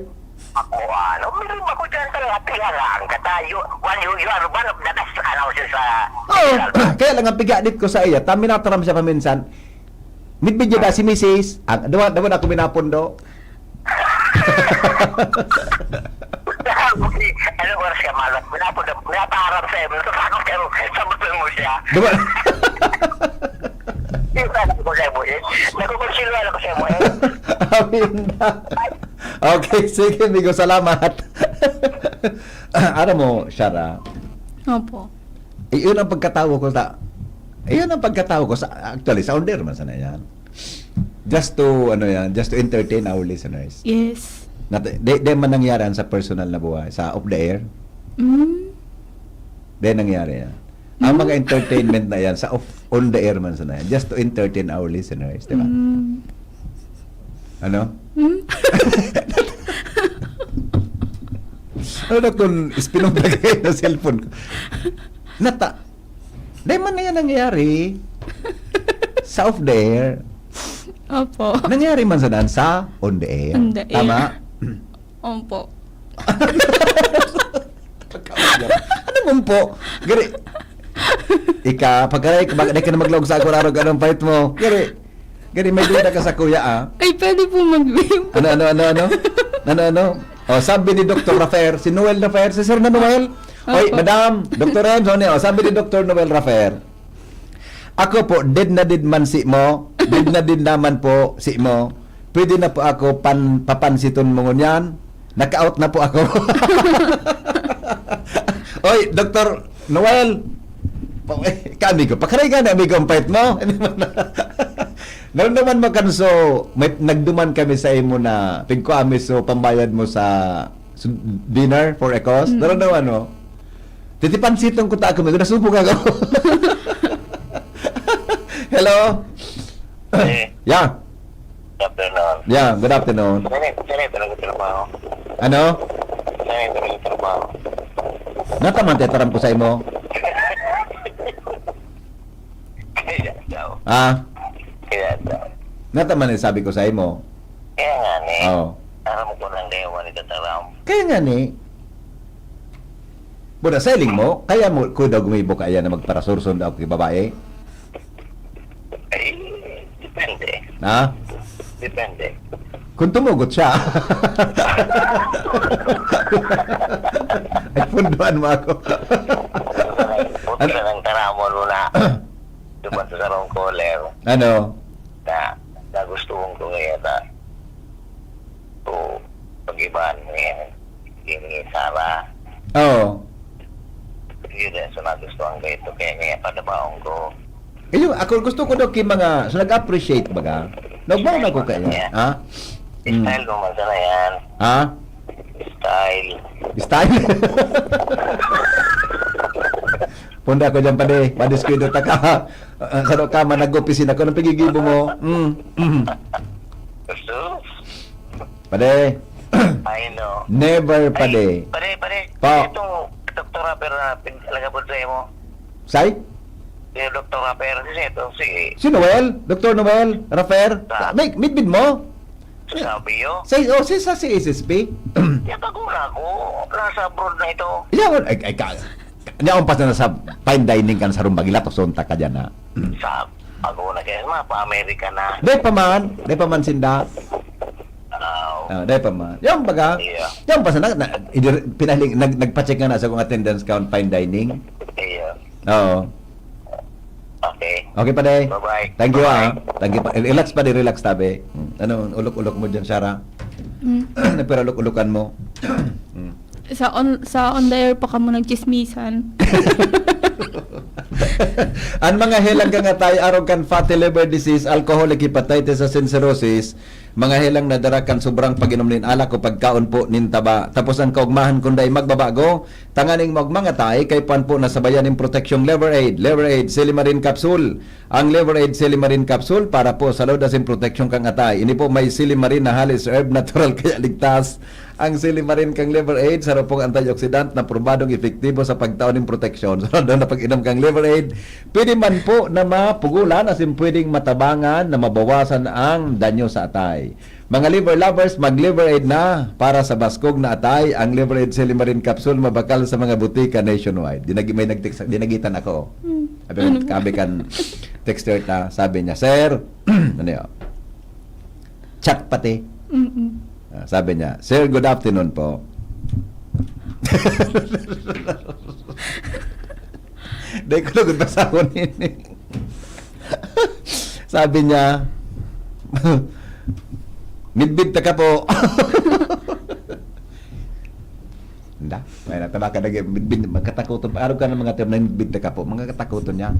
Ako, ano, meron ako dyan talaga, piyangaan ka tayo. One, you, you are one of the best, ano, sa... Oo, kaya lang ang pigadit ko sa iya, taminataram siya paminsan. Midbid niya da si misis, ang, dawa, dawa na kuminapon do. Ano oras ka, Marlon? Wala po na, wala pa harap sa'yo. Natatakot kayo. Sabutin mo siya. Dawa. Yung anak ko sa'yo, boy. Nagkukonsilyo ako sa'yo, boy. Amin na. Okay, sige, Migo, salamat. Aram mo, Shara, Opo. iyon ang pagkatawo ko sa, iyon ang pagkatawo ko sa, actually, sa on-air man sana yan. Just to, ano yan, just to entertain our listeners. Yes. Nat, di, di man nangyari yan sa personal na buhay, sa off the air. Mm. Di nangyari yan. Ang mga entertainment na yan, sa off, on the air man sana yan, just to entertain our listeners, di ba? Mm. Ano? Mm. Ano na kung ispinong bagay na cellphone ko? Nata, di man na yan nangyari sa off the air. Opo. Nangyari man sana sa on the air. On the air. Tama? Opo. Ano mo po? Gari, ika, pagkaray, baka di ka na maglaog sa ako, Rarog, anong fight mo? Gari, gari, may duda ka sa kuya, ah. Ay, pwede po mag-wave. Ano, ano, ano, ano? Ano, ano? O, sabi ni Doktor Rafer, si Noel Rafer, si Sir na Noel. Oy, Opo. Madam, Doktor Renzo, ano, sabi ni Doktor Noel Rafer, "Ako po, dead na dead man si mo, dead na dead naman po si mo. Pwede na po ako pan, papansiton mo ngunyan. Naka-out na po ako." Oy, Doktor Noel, pa- eh, ka amigo, pakaray ka na amigo ang fight mo. Naramdaman mo kan so, may, nagduman kami sa imo na pigkuha mi so pambayad mo sa, sa dinner for a cause. Mm. Naramdaman mo? Titipansiton ko ta ako, may nasubog ako. Hello? Eh, Yeah. Good afternoon. Yeah, good afternoon. Saan yung, saan yung talaga trabaho? Ano? Saan yung talaga trabaho? Nataman tetaram ko sa imo. Kaya daw. Ah, Kaya daw. nataman yung sabi ko sa imo. Kaya nga ni. Oh. Aram ko lang kayo wala nagtataram. Kaya nga ni. Buda, sa iling mo, kaya mo, kuya daw gumibo kaya na magparasurson daw kay babae? Ay, depende. Ha? Depende. Kung tumugot siya. Ay, punduan mo ako. Puti na ng taramon mo na. Duman sa sarong caller Ano? na nagustuhan ko ngayon na to pag-ibahan mo yan. Hindi nga sana. Oo. Yun eh, so nagustuhan ko ito. Kaya nga panabaon ko. Ayun, ako gusto ko daw kay mga, so nag-appreciate baga. Nagbaon ako kaya. Ha? Mm. Style mo man sana yan. Ha? Style. Style. Punda ko dyan, pade. Padiskwento ta ka. Ah, sa ka man nag-opisina ko, anong pigigibo mo? Mm. Mm. Gusto? Pade. I know. Never, pade. Pare, pare. Pa. Itong doktora pero na pin- talaga po sa'yo mo. Say? Yung doktora pero si Seto, si Si Noel? Doktor Noel? Rafer? Ah. May, midbid mo? Sabi yo. Say, oh, si, sa si S S P? Yung pag-una, Ako, nasa abroad na ito. Yaon, ay, ay, ka, niyaon pa na sa fine dining kan sarong bagila, to sonta ka dyan, ha? Sa ako na kaya, mga pa-Amerika na. Day pa man, day pa man sinda. Ah, Ah, day pa man. Yan baga, Iya. yan pa sana, na, idir- pinaling, nag, nagpa-check nga na sa kong attendance count, fine dining. Iya. Oo. Okay. Okay pa, day. Bye-bye. Thank you, ha. Bye-bye. Thank you pa. Relax pa, day. Relax, tabi. Hmm. Ano, ulok-ulok mo dyan, Sarah? Mm. Nagpiralok-ulokan mo. Hmm. Sa on, sa on the air pa kamo nagchismisan. Ang mga helang kan atay arog kan fatty liver disease, alcoholic hepatitis asin cirrhosis, mga helang nadara kan sobrang pag-inom nin alak o pagkaon po nin taba. Tapos ang kaugmahan kun dai magbabago, tanganing maugmang atay, kaipuhan po na sabayan nin proteksyong Liver Aid. Liver Aid, Silimarin Capsule. Ang Liver Aid Silimarin Capsule para po sa load asin proteksyon kan atay. Ini po may silimarin na halis herb, natural kaya ligtas. Ang silimarin kan Liver Aid, saro pong antioxidant na probadong epektibo sa pagtao nin proteksyon. Sa lalo na pag-inom kan Liver Aid, pwede man po na mapugulan asin pwedeng matabangan na mabawasan ang danyo sa atay. Mga liver lovers, mag-Liver Aid na para sa baskog na atay. Ang Liver Aid Silimarin Capsule mabakal sa mga butika nationwide. Dinagi, may nag-text, dinagitan ako. Hmm. Sabi, kan, sabi kan texter ta, sabi niya, "Sir," ano yun? Chat pati. Mm-mm. Ah, sabi niya, "Sir, good afternoon po." Dahil ko lugod basahon ini. Sabi niya, "Midbid ta ka po." Hindi. May natama ka na, midbid, magkatakuton. Arog ka ng mga term na midbid ta ka po. Mga katakuton niya.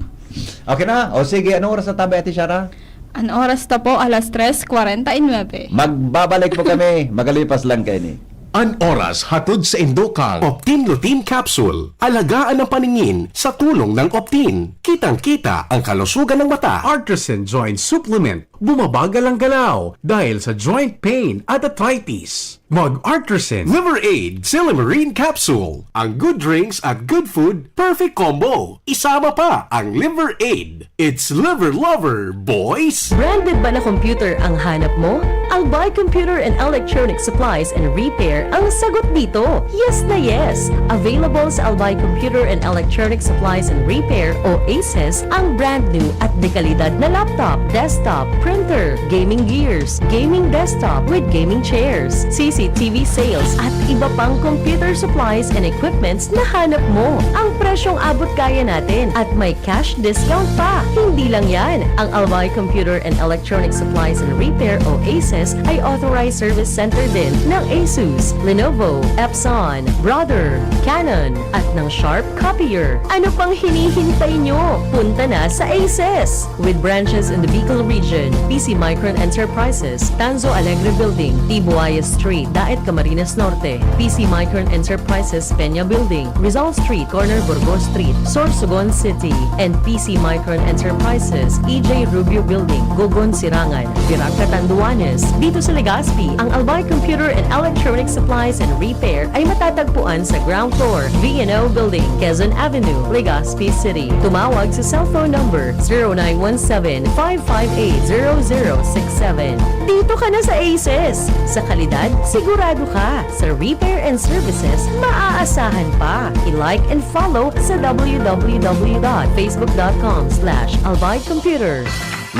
Okay na? O sige, anong oras na tabi, Ate Shara? Ang oras ta po, alas tres kwarenta y nuebe. Magbabalik po kami. Magalipas lang kayo ni. An oras hatod sa indo kang Optin Lutein Capsule. Alagaan ang paningin sa tulong ng Optin. Kitang-kita ang kalusugan ng mata. Artisan Joint Supplement. Bumabagal ang galaw dahil sa joint pain at arthritis. Mag Artisan Liver Aid Silimarin Capsule. Ang good drinks at good food, perfect combo. Isama pa ang Liver Aid. It's Liver Lover, boys! Branded ba na computer ang hanap mo? Albay Computer and Electronic Supplies and Repair ang sagot dito. Yes na yes! Available sa Albay Computer and Electronic Supplies and Repair o ACES ang brand new at dekalidad na laptop, desktop, printer, gaming gears, gaming desktop with gaming chairs, C C T V sales at iba pang computer supplies and equipments na hanap mo. Ang presyong abot kaya natin at may cash discount pa. Hindi lang yan, ang Albay Computer and Electronic Supplies and Repair o ACES ay authorized service center din ng Asus, Lenovo, Epson, Brother, Canon, at ng Sharp Copier. Ano pang hinihintay nyo? Punta na sa ACES! With branches in the Bicol region, P C Micron Enterprises, Tanzo Alegre Building, Tibuayas Street, Daet, Camarines Norte, P C Micron Enterprises, Peña Building, Rizal Street, corner Burgos Street, Sorsogon City, and P C Micron Enterprises, E J Rubio Building, Gogon, Sirangan, Virac, Catanduanes. Dito sa Legazpi, ang Albay Computer and Electronic Supplies and Repair ay matatagpuan sa ground floor, V N O Building, Quezon Avenue, Legazpi City. Tumawag sa cellphone number zero nine one seven, five five eight, zero zero six seven. Dito ka na sa ACES! Sa kalidad, sigurado ka. Sa repair and services, maaasahan pa. I-like and follow sa w w w dot facebook dot com slash albay computer.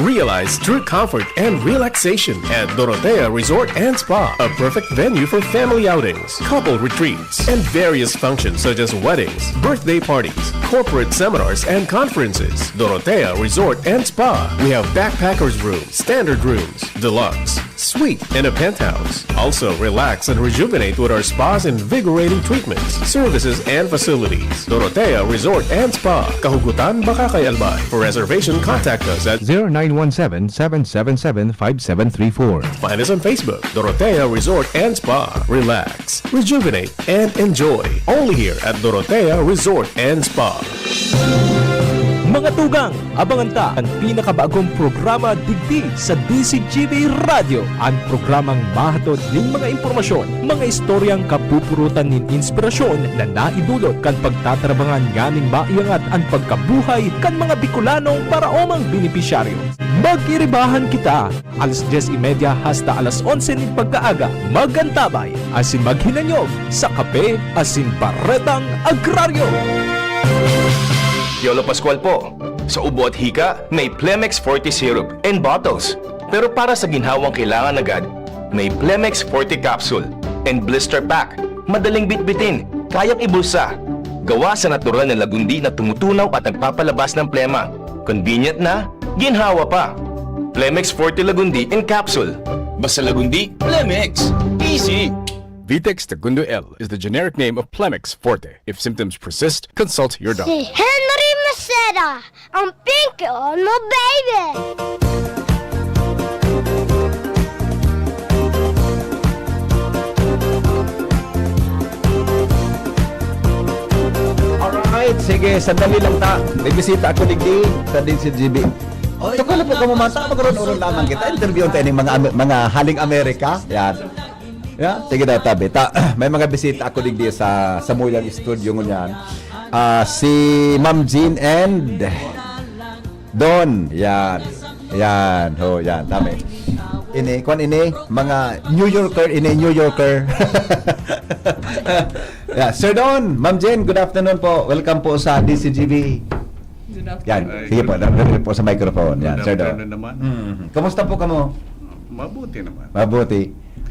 Realize true comfort and relaxation at Dorotea Resort and Spa, a perfect venue for family outings, couple retreats, and various functions such as weddings, birthday parties, corporate seminars, and conferences. Dorotea Resort and Spa. We have backpackers room, standard rooms, deluxe, suite, and a penthouse. Also, relax and rejuvenate with our spa's invigorating treatments, services, and facilities. Dorotea Resort and Spa. Kahugutan, Bacacay, Albay. For reservation, contact us at zero nine one seven, seven seven seven, five seven three four. Find us on Facebook, Dorotea Resort and Spa. Relax, rejuvenate, and enjoy. Only here at Dorotea Resort and Spa. Mga tugang, abangan ta an pinakabagong programa digdi sa D C G B Radyo. An programang mahatod nin mga impormasyon, mga istoryang kapupurutan nin inspirasyon na naidulot kan pagtatrabangan nganing maiangat an pagkabuhay kan mga Bicolanong paraomang benepisyaryo. Magiribahan kita, alas dyes y media hasta alas onse nin pagkaaga, mag-antabay asin maghinanyog sa kape asin baretang agraryo. Piolo Pascual po. Sa ubo at hika, may Plemex Forte Syrup and bottles. Pero para sa ginhawang kailangan agad, may Plemex Forte Capsule and Blister Pack. Madaling bitbitin, kayang ibulsa. Gawa sa natural na lagundi na tumutunaw at nagpapalabas ng plema. Convenient na, ginhawa pa. Plemex Forte Lagundi in Capsule. Basta Lagundi, Plemex. Easy! Vitex Tagundo L is the generic name of Plemex Forte. If symptoms persist, consult your doctor. Si Henry Maceda, ang pinky on mo, baby! Alright, sige, sandali lang ta. May bisita ako digdi sa D C G B. Oy, Tukol po kamo man, ta, magkaroon-oron lamang kita. Interviewon tayo ng mga Ame-, mga haling Amerika. Yan. Yeah, sige daw, tabi. Ta, may mga bisita ako digdi sa, sa Muyang Studio ngunyan. Ah, si Ma'am Jean and Don. Yan. Yan. Ho, yan. Tabi. Ini, kwan ini, mga New Yorker, ini New Yorker. Yeah, Sir Don, Ma'am Jean, good afternoon po. Welcome po sa D C G B. Good Yan. afternoon. Sige po, dali po sa microphone. Yan, Good Sir Don. afternoon naman. Mm. Kumusta po kamo? Mabuti naman. Mabuti.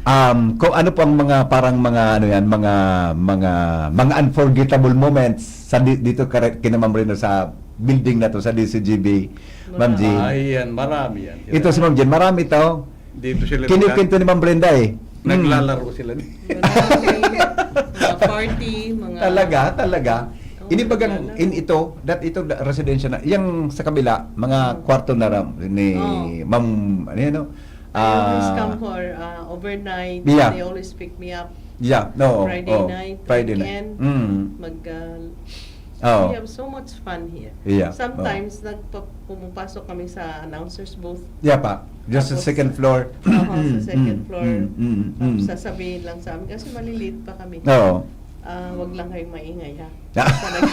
Um, kung ano po ang mga parang mga ano yan, mga mga mga unforgettable moments sa di- dito kare- kina Ma'am Rino sa building na to sa D C G B, Ma'am Marami. Jean. Ay, yan. Marami yan. Ito si Ma'am Jean, marami ito. Dito sila Kinikwento ni Ma'am Brenda eh. Mm. Naglalaro sila. Marami. Mga party, mga Talaga, talaga. Oo, Ini bagang naglalaro. in ito, that ito da- residential na. Yang sa kabila, mga Mm. kwarto na ram ni Oo. Ma'am, ano yan, no? I always Ah, come for uh, overnight. Yeah. They always pick me up. Yeah, no, Friday oh, night, Friday night. weekend. Mm. Mag, uh, Oo. We have so much fun here. Yeah, oo. Sometimes, nagpa- pumapasok kami sa announcer's booth. Yeah pa. Just sa Tapos, second floor. oo, sa Mm, second mm, floor. mm, mm, Tapos mm. sasabihin lang sa amin, kasi malilate pa kami. Oo. Ah, wag lang kayong maingay, ha? Ah. Basta nag-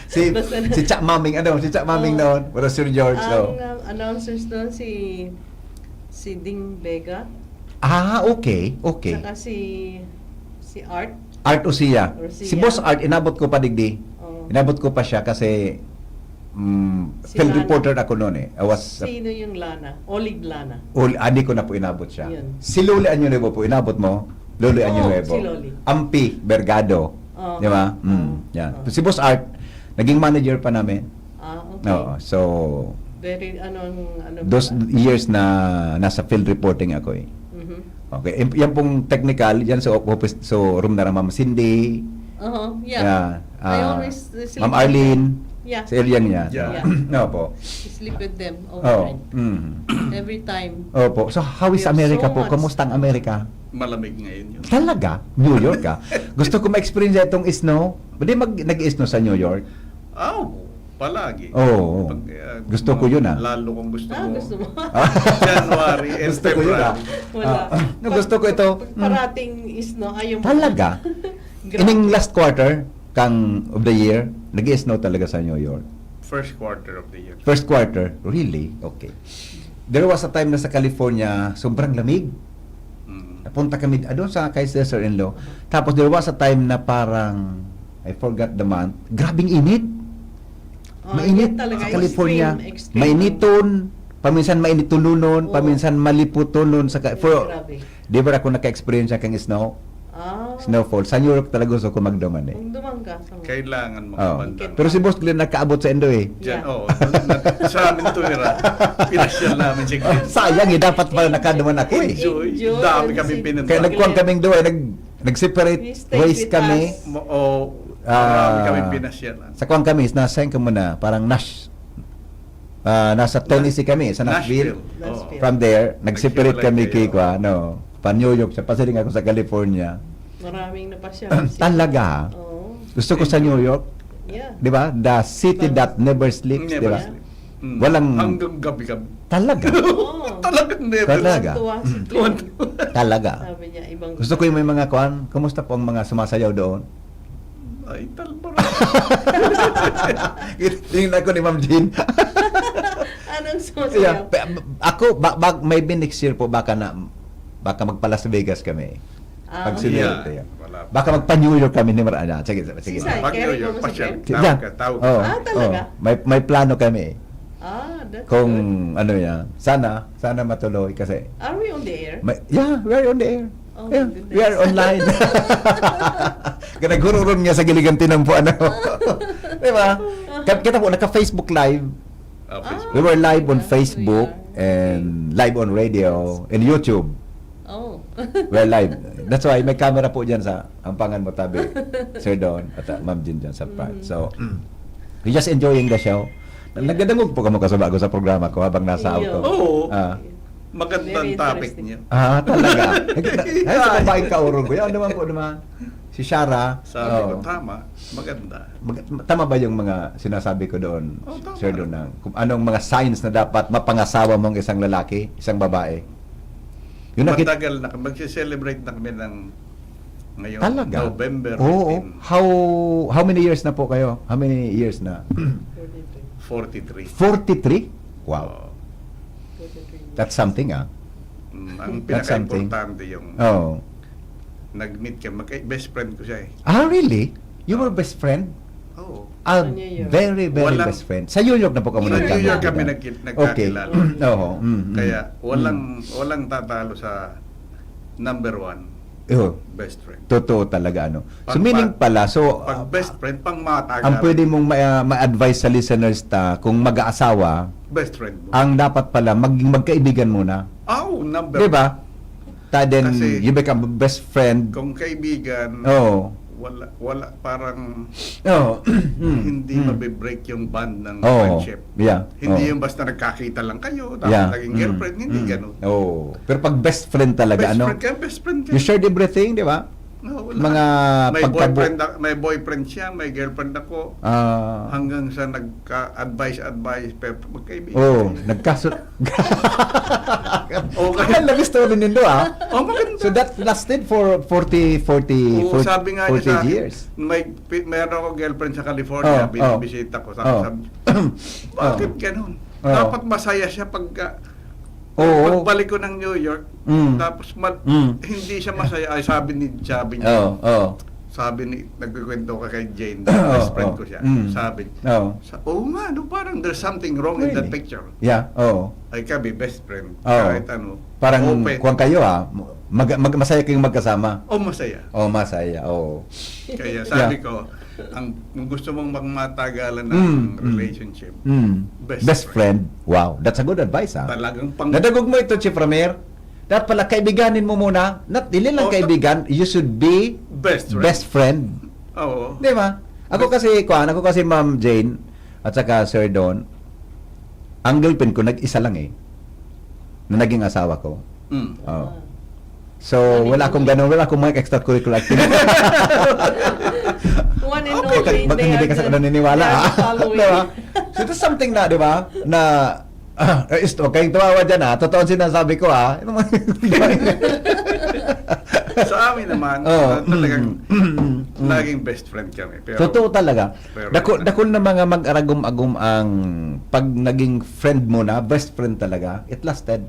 Si, Basta na- si Cha Maming, ano, si Cha Maming Oo. noon, wala Sir George, Ang, oo. um, announcers doon, si, si Ding Vega. Ah, okay, okay. Saka si, si Art. Art Usia. Usia. Si Boss Art, inabot ko pa digdi. Oo. Inabot ko pa siya kasi, mm, Si field Lana. reporter ako noon eh. I was Sino yung Lana? Olive Lana. Ol, ah, di ko na po inabot siya. Yun. Si Loli Año Nuevo po, inabot mo? Loli Año Oo, Nuevo. si Loli. Ampi Bergado. Oo. Di ba? Mm, Oo. yan. Oo. Si Boss Art, naging manager pa namin. Ah, okay. Oo, so, Very, ano, ano those ba? years na nasa field reporting ako eh. Mhm. Okay, im- yan pong technical, yan sa office, so room na Ma'am Cindy. Oo, yeah. Yeah, I ah, always sleep Ma'am with Arlene, them. Yeah. sa area niya. Yeah. Yeah. Opo. Sleep with them Oh, overnight. mm. Every time. Opo. So, how is We have America so po? much. Kamusta ang Amerika? Malamig ngayon yun. Talaga? New York, ah. Gusto ko ma-experience itong snow. Di mag, nag-snow sa New York? Ah, oo. Palagi. Oo. Pag, ah, Gusto ko yun, ah. Lalo kung gusto Ah, mo. gusto mo? Ah. January and Gusto ko yun, ah. February. Wala. Ah, no, Pag, gusto ko ito. pag Mm. parating snow, ayaw mo. Talaga? Grabe. Ining last quarter kang of the year, nag-snow talaga sa New York? First quarter of the year. First quarter? Really? Okay. There was a time na sa California, sobrang lamig. Mm. Napunta kami, ah, doon sa kay sister-in-law. Tapos there was a time na parang, I forgot the month, grabing init. Oh, Mainit yan talaga, sa California. extreme, extreme. Mainiton, paminsan mainitununon, Oo. paminsan maliputunon. Sa ka- Ay, for, grabe. di ba ako naka-experience kang snow? Ah. Snowfall. Sa New York talaga gusto ko magduman eh. Magduman ka sa Kailangan Oo. makabantang. Pero si Boss Glenn nakaabot sa Indo eh. Diyan, Yeah. oo. Sa amin tumira. Pinasyal namin si Glenn. Sayang eh, dapat pala nakaduman ako eh. Enjoy. Enjoy Dami ang kami city. pinunta. Kaya nagkuhan kaming duwa, nag, nag-separate We stayed ways with kami. us. Mo-, oh, Ah, marami kami pinasyalan. Sa kuwan kami, is nasa, saan ka muna? Parang Nash-, ah, nasa Tennessee kami, sa Nashville. Nashville. Oo. Nashville. From there, nag-separate Naghiwalay kami kayo. kay kuwan, no? Pa New York siya, pasiring ako sa California. Maraming napasyal siya. Talaga, ha? Oo. Gusto ko sa New York. Yeah. Di ba? The city Tama. that never sleeps, di Never ba? sleep. Mm. Walang Hanggang gabi-gabi. Talaga. Oo. Talagang never Talaga. Tuwa si Mm. Glenn. Talaga. Sabi niya, ibang Gusto ko yung may mga kuwan. Kumusta po ang mga sumasayaw doon? Ay, talbara. Tingin ako ni Ma'am Jean. Ano So, Yeah, so, pe- ako, ba, ba, maybe next year po, baka na, baka magpa-Las Vegas kami. Ah. Pag sinwerte. Yeah, wala pa. Baka magpa-New York kami ni Mar-, ah, sige, sige, sige. Saan? Pag Kaya New York, ikaw pasyal. si Tawag Yeah. ka, tawag Oh, ka. Ah, talaga? oh. May, may plano kami. Ah, that's Kung good. ano yan. Sana, sana matuloy kasi. Are we on the air? May, yeah, we're on the air. Oh, Yeah, my goodness. we are online. Kaya naghururon nga sa giligan tinampo, ano. Di ba? Ka- Kita po, naka-Facebook Live. Ah, Ah. Facebook. We were live on Yeah, Facebook we are. and live on radio and YouTube. Oh. We're live. That's why may camera po dyan sa ampangan mo tabi, Sir Don, at uh, Ma'am Jin dyan sa front. Mhm. So, we're just enjoying the show. Nagdadangog po kamo kasaba ko sa programa ko habang nasa Iyo. auto. Oo. Ah. Magandang Very topic interesting. niyo. Ah, talaga. Ay, sa babaeng kaurong ko. Yan naman po naman. Si Shara. Sabi ko, Oo. Tama, maganda. Mag- tama ba yung mga sinasabi ko doon, Oh, tama. Sir Don, na kung anong mga signs na dapat mapangasawa mong isang lalaki, isang babae? Yung nakit- Matagal na, magse-celebrate na kami ng ngayon, Talaga? November Oo. fifteen. How, how many years na po kayo? How many years na? forty-three. forty-three. forty-three? Wow. Oo. forty-three years. That's something, ah. Mm, ang That's something. Pinaka-importante yung Oh. nag-meet ka, magka- best friend ko siya eh. Ah, really? You were best friend? Oo. Ah, Sa New York. very, very Walang- best friend. Sa New York na po kamo Sa New nagkakilala. York kami nagki- Okay. nagkakilala. Oo. Mm, mm. Kaya walang walang tatalo sa number one, Oh, best friend. totoo talaga, ano. So, Pag- meaning pala, so, Pag ah, best friend, pang matagal. ang pwede mong ma- ma-advise sa listeners ta, kung mag-aasawa, Best friend mo. ang dapat pala, maging magkaibigan muna. Oh, number Di ba? Ta, then, Kasi- you become best friend. Kung kaibigan, Oo. wala, wala, parang Oo. Mm, hindi mm. mabe-break yung bond ng Oo. friendship. Yeah. Hindi Oo. yung basta nagkakita lang kayo, tapos Yeah. naging Mm, girlfriend, hindi mm. ganun. Oo. Pero pag best friend talaga, Best ano? friend ka, best friend ka. You share everything, di ba? Oo, wala. Mga may pagkabu- boyfriend, na- may boyfriend siya, may girlfriend ako. Ah. Hanggang sa nagka-advise-advise, pero magkaibigan. Oh, nagkaso... Okay. Ang love story nindo, ah. Oh, maganda. So that lasted for forty, forty, Oo, forty, sabi nga niya forty sa akin, years. May, pi- meron akong girlfriend sa California, Oh, binibisita ko. Sabi, Oh. sabi, bakit ganun? Oh. Dapat masaya siya pagka Oo. pagbalik ko ng New York, Mm. tapos mal- Mm. hindi siya masaya. Ay, sabi ni, sabi niya, Oh, oh. sabi ni, nagkikwento ka kay Jane, Oh, best friend oh. ko siya. Mm. Sabi, Oh. sa, oo nga, no, parang there's something wrong in that Really? picture. Yeah, oh. Ay kami, best friend. Oh. Kahit ano. Parang Open. kuwan kayo, ah. Mag, mag, masaya kayong magkasama. Oh, masaya. Oh, masaya. Oh. Kaya sabi Yeah. ko, ang kung gusto mong magmatagalan ng Mm, mm. relationship, Mm. Best Best friend. Wow, that's a good advice, ah. Talagang pang Nadagog mo ito, Chief Ramir. Dapat pala, kaibiganin mo muna. Not, dili lang Oh, kaibigan, you should be best friend. best friend. Oo. Di ba? Ako kasi, kuan, ako kasi, Ma'am Jane, at saka Sir Don, ang girlfriend ko, nag-isa lang eh, na naging asawa ko. Mm. Oh. Ah. So, wala akong ganun, wala akong mga extracurricular activity. One and Okay, only. baka They hindi are ka sa the- naniniwala, they are ah. the following. Diba? So, there's something na, di ba, na, ah, is, okay, tumawa dyan, ah. Totoo ang sinasabi ko, ah. Sa amin naman, Oh, ah, talagang mm, mm, mm, mm. naging best friend kami. Pero, Totoo talaga. pero Dakul, dakul na mga mag-aragom-agom ang pag naging friend mo na, best friend talaga, it lasted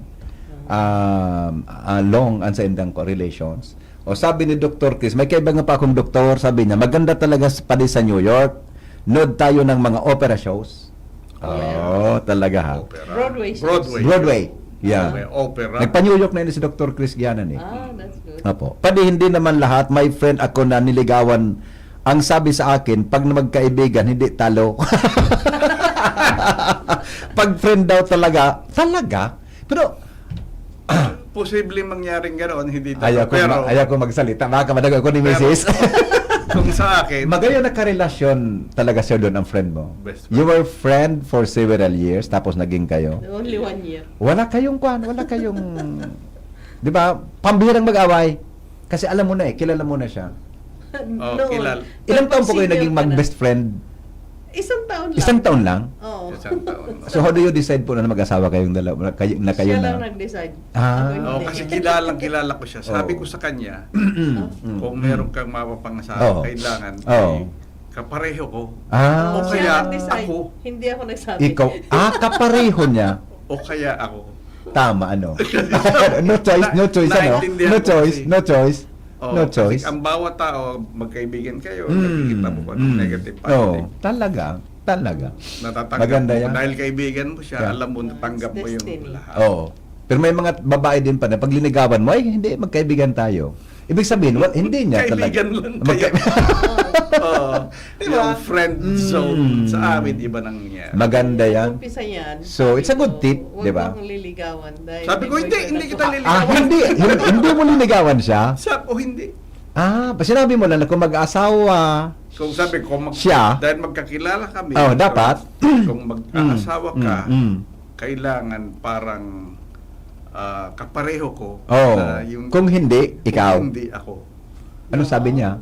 um, uh, long ang sa indang ko relations. O sabi ni Doktor Chris, may kaiba nga pa akong doktor, sabi niya, maganda talaga s- pati sa New York. Nood tayo ng mga opera shows. Oh, yeah. Oh, talaga ha. Opera. Broadway shows. Broadway. Broadway. Yeah. May opera. Nagpa-New York na yun si Doktor Chris Gianan eh. Ah, that's good. Apo. Pwede hindi naman lahat. May friend ako na niligawan. Ang sabi sa akin, pag magkaibigan, hindi talo. Pag friend daw talaga, talaga. Pero, Posibleng mangyaring ganoon, hindi ayaw talo. ko, Pero, ma- ayaw ko magsalita. Baka madago ako ni pero, misis. kung sa akin, Magayon na karelasyon talaga, Sir Don, ang friend mo. Best friend. You were friend for several years, tapos naging kayo. Only one year. Wala kayong kwan, wala kayong, di ba, pambihirang mag-away. Kasi alam mo na eh, kilala mo na siya. Oh, Noon. kilala. Ilang taon po kayo Pag-senior naging ka na. mag-best friend? Isang taon lang. Isang taon lang? Oo. Isang taon. So how do you decide po na mag-asawa kayong dalawa, na kayo, na kayo Siya na? lang nag-decide. Ah. Ako hindi. Oh, kasi kilala, kilala ko siya. Sabi Oo. ko sa kanya, Mm. kung meron kang mapapangasawa, Oo. kailangan Oo. eh, kapareho ko. Ah. O Siya kaya, lang decide. ako. Hindi ako nagsabi. Ikaw, ah, kapareho niya. O kaya ako. Tama, ano? No choice, no choice, ano? Naintindihan No ko choice, kasi. No choice, Oo, no kasi choice. Ang bawat tao, magkaibigan kayo, Mm, nakikita mo kung anong mm. Negative, Oo, positive. Talaga, talaga. Natatanggap Maganda mo. Yan. Dahil kaibigan mo siya, Yeah. Alam mo, natanggap mo yung Destiny. Lahat. Oo. Pero may mga babae din pa na pag linigawan mo, "Ay, hindi, magkaibigan tayo." Ibig sabihin, well, hindi niya talaga. Kaibigan lang Magka- kayo. Oo. Diba? Yung friend zone Mm. sa amin, iba nangyari. Maganda yan. Umpisa yan. So, it's a good tip, Huwag di ba? Kang liligawan. Dahil Sabi ko, may "Hindi, boyfriend hindi ako." kita lili- Ah, hindi, hindi, hindi mo linigawan siya? Sa, o hindi. Ah, pa sinabi mo lang na kung mag-aasawa Kung sabi ko, mag, Siya? dahil magkakilala kami, Oh, so, dapat. Kung mag-aasawa ka, Mm, mm. kailangan parang ah, kapareho ko. Oh, Na yung, kung hindi, ikaw. Kung hindi ako. Anong sabi niya?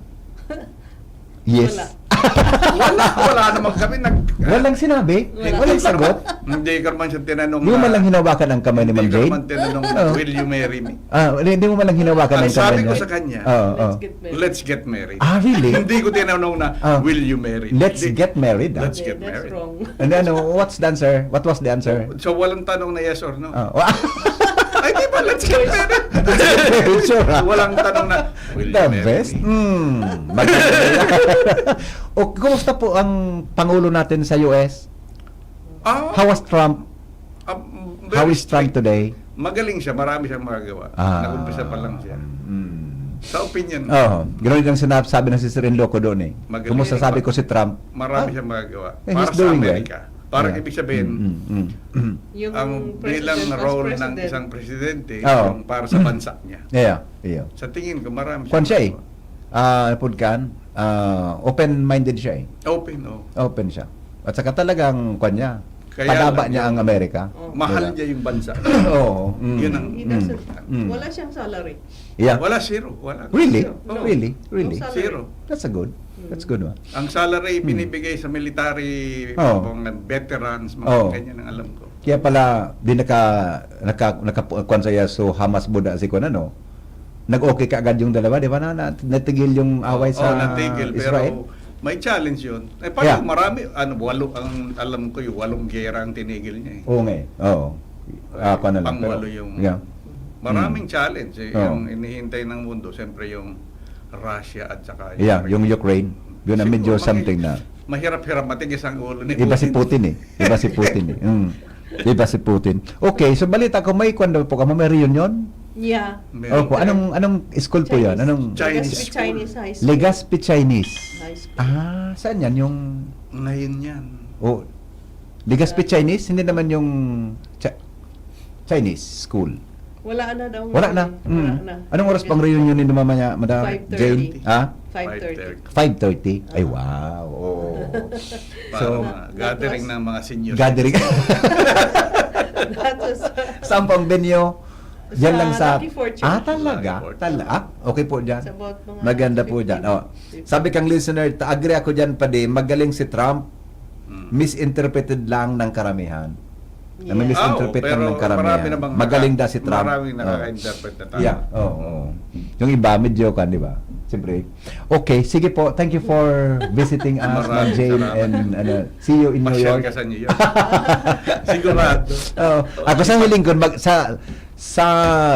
Yes. Wala. Wala, wala naman kami nag... Walang sinabi? Wala. Walang sagot? Hindi ko naman siya tinanong Di mo na... man lang hinawakan ang kamay ni Ma'am Hindi ko Jane? naman tinanong na, Oh. "Will you marry me?" Ah, hindi mo man lang hinawakan Ang ang kamay sabi niya? ko sa kanya, Oo, oo. Let's get married. "Let's get married." Ah, really? Hindi ko tinanong na, Ah. "Will you marry?" Let's Hindi. get married, ah. Let's Okay, get that's married. wrong. Ano, ano, what's the answer? What was the answer? So, walang tanong na yes or no. Ah, wa- Ay, di ba? Let's get married. Sure, ah. Walang tanong na, "Will you The marry best? me?" Hmm. Maganda yan. O, kumusta po ang Pangulo natin sa U S? Ah, How was Trump? ah, How very is Trump strict. today? Magaling siya, marami siyang magagawa. Ah. Nag-umpisa pa lang siya. Mm. Sa opinion ko, Oh, ganoon ang sinasabi ng sister-in-law ko doon eh. Magaling. Kumusta sabi ko si Trump? marami Ah. siyang magagawa. Eh, Para he's sa doing Amerika. well. Parang Yeah. ibig sabihin, Mm, mm, mm. Yung ang president bilang as role ng president. Isang presidente, Oo. yung para sa bansa niya. Yeah, yeah. Sa tingin ko, marami Kwan siya eh. nagawa. Ah, pud kan, ah, open-minded siya eh. Open, oh. Open siya. At saka talagang kwan niya. Kaya Padaba lang niya yun. Ang Amerika. Oh. Mahal Diba? niya yung bansa. Oo. Mm. Yun ang He Mm. doesn't, Mm. Wala siyang salary. Yeah. Wala, zero. Wala. Really? No. Really? No Really? salary. Zero. That's a good. That's good one. Ang salary Hmm. binibigay sa military, Oh. mga veterans, mga Oh. ganyan ang alam ko. Kaya pala, di naka, naka, naka, kwan saya, so Hamas buda si kwan ano, nag-okay kaagad yung dalawa, di ba? Na, na, natigil yung away Oo, sa natigil, Israel. Pero may challenge yun. Eh, paano Yeah. marami, ano, walo, ang alam ko yung walong gera ang tinigil niya eh. Oo nga eh. Oo. Ah, kwan na lang. Pero, Pangwalo yung yeah. Maraming Mm. challenge eh. Oo. Yung inihintay ng mundo, siyempre yung Russia at saka Yeah, yung Ukraine. Yun ang Siguro, medyo maki- something na. Mahirap-hirap, matigas ang ulo ni Iba si Putin eh. Iba si Putin eh. Mm. Iba si Putin. Okay, so balita ko, may kwan daw po kamo, may reunion? Yeah. Meron. Opo, anong, anong school po yan? Chinese. Anong Chinese Legazpi school. Chinese High School. Legazpi Chinese? High School. Ah, saan yan? Yung... Ngayon yan. Oh, Legazpi Chinese? Hindi naman yung Chi- Chinese school? Wala na daw. Wala na. Wala Mm. na. Anong oras pang reunion ni Mama niya, Madam Five thirty. Jane? Ha? Five thirty. Five thirty. Ay, Ah. wow. Oo. Para So, mga gathering ng mga seniors. Gathering. That was, Saan po ang venue? Diyan Sa lang sa... Lucky Fortune. Ah, talaga? Lucky Fortune. Tala, ah, okay po dyan. It's about mga Maganda po fifteen. Dyan. Oh. Sabi kang listener, "Ta-, agree ako dyan, padi, magaling si Trump, Mm. misinterpreted lang ng karamihan." Na may Yeah. misinterpret Ah, oo, lang ng pero karamihan. marami namang Magaling naka-, daw si Trump. maraming Oh. nakaka-interpret na tao. Yeah, oo. Oo. Yung iba, medyo kan, di ba? Siyempre. Okay, sige po. Thank you for visiting us, Ma'am Maraming Jane, salamat. and ano, see you in New Pasyal York. ka sa New York. Sigurado. Oh, ako sa hiling ko, mag, sa, sa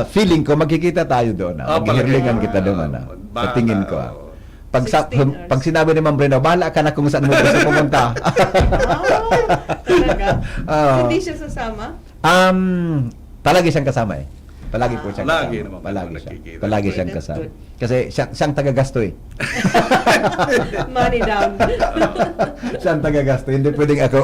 feeling ko, magkikita tayo doon. Ah. Ah, Maghihirlingan palagi. kita doon. Ah. Ah, Sa tingin ko. Ah. bahala, oh. Pag, sa, Sixteen hours. Pag sinabi ni Ma'am Rena, "Bahala ka na kung saan mo gusto pumunta." Ah, talaga? Oo. Hindi siya sasama? Um, palagi siyang kasama eh. Palagi po siyang Lagi kasama. naman Palagi po siya. nagkikita. Palagi siyang That's kasama. Good. Kasi siya, siyang tagagasto eh. Money down. Siyang tagagasto. Hindi pwedeng ako.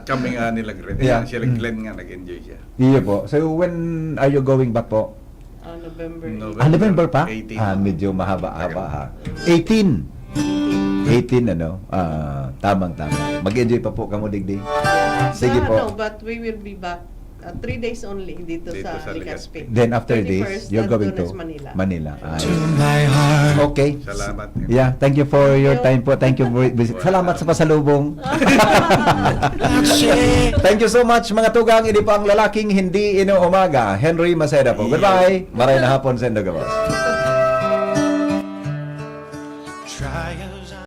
Kami nga nila Glenn. Yeah. Sila Mm. Glenn nga nag-enjoy siya. Iyo po. So when are you going back po? Ah, November. November. Ah, November pa? eighteen. Ah, medyo mahaba-haba ha. Eighteen. Eighteen, ano? Ah, tamang-tama. Mag-enjoy pa po kamo, digdi. Sige Ah, po. No, but we will be back uh, three days only dito, Dito sa sa Legazpi. Legazpi. Then after this, Thirty-first, you're going nandun to na sa Manila. Manila. Yeah. Ay. Okay. Salamat. Yeah, thank you for your Thank you. Time po. Thank you for visit. Salamat sa pasalubong. Thank you so much, mga tugang. Ini po ang lalaking hindi inuumaga, Henry Maceda po. Goodbye. Maray na hapon sa indo gabos.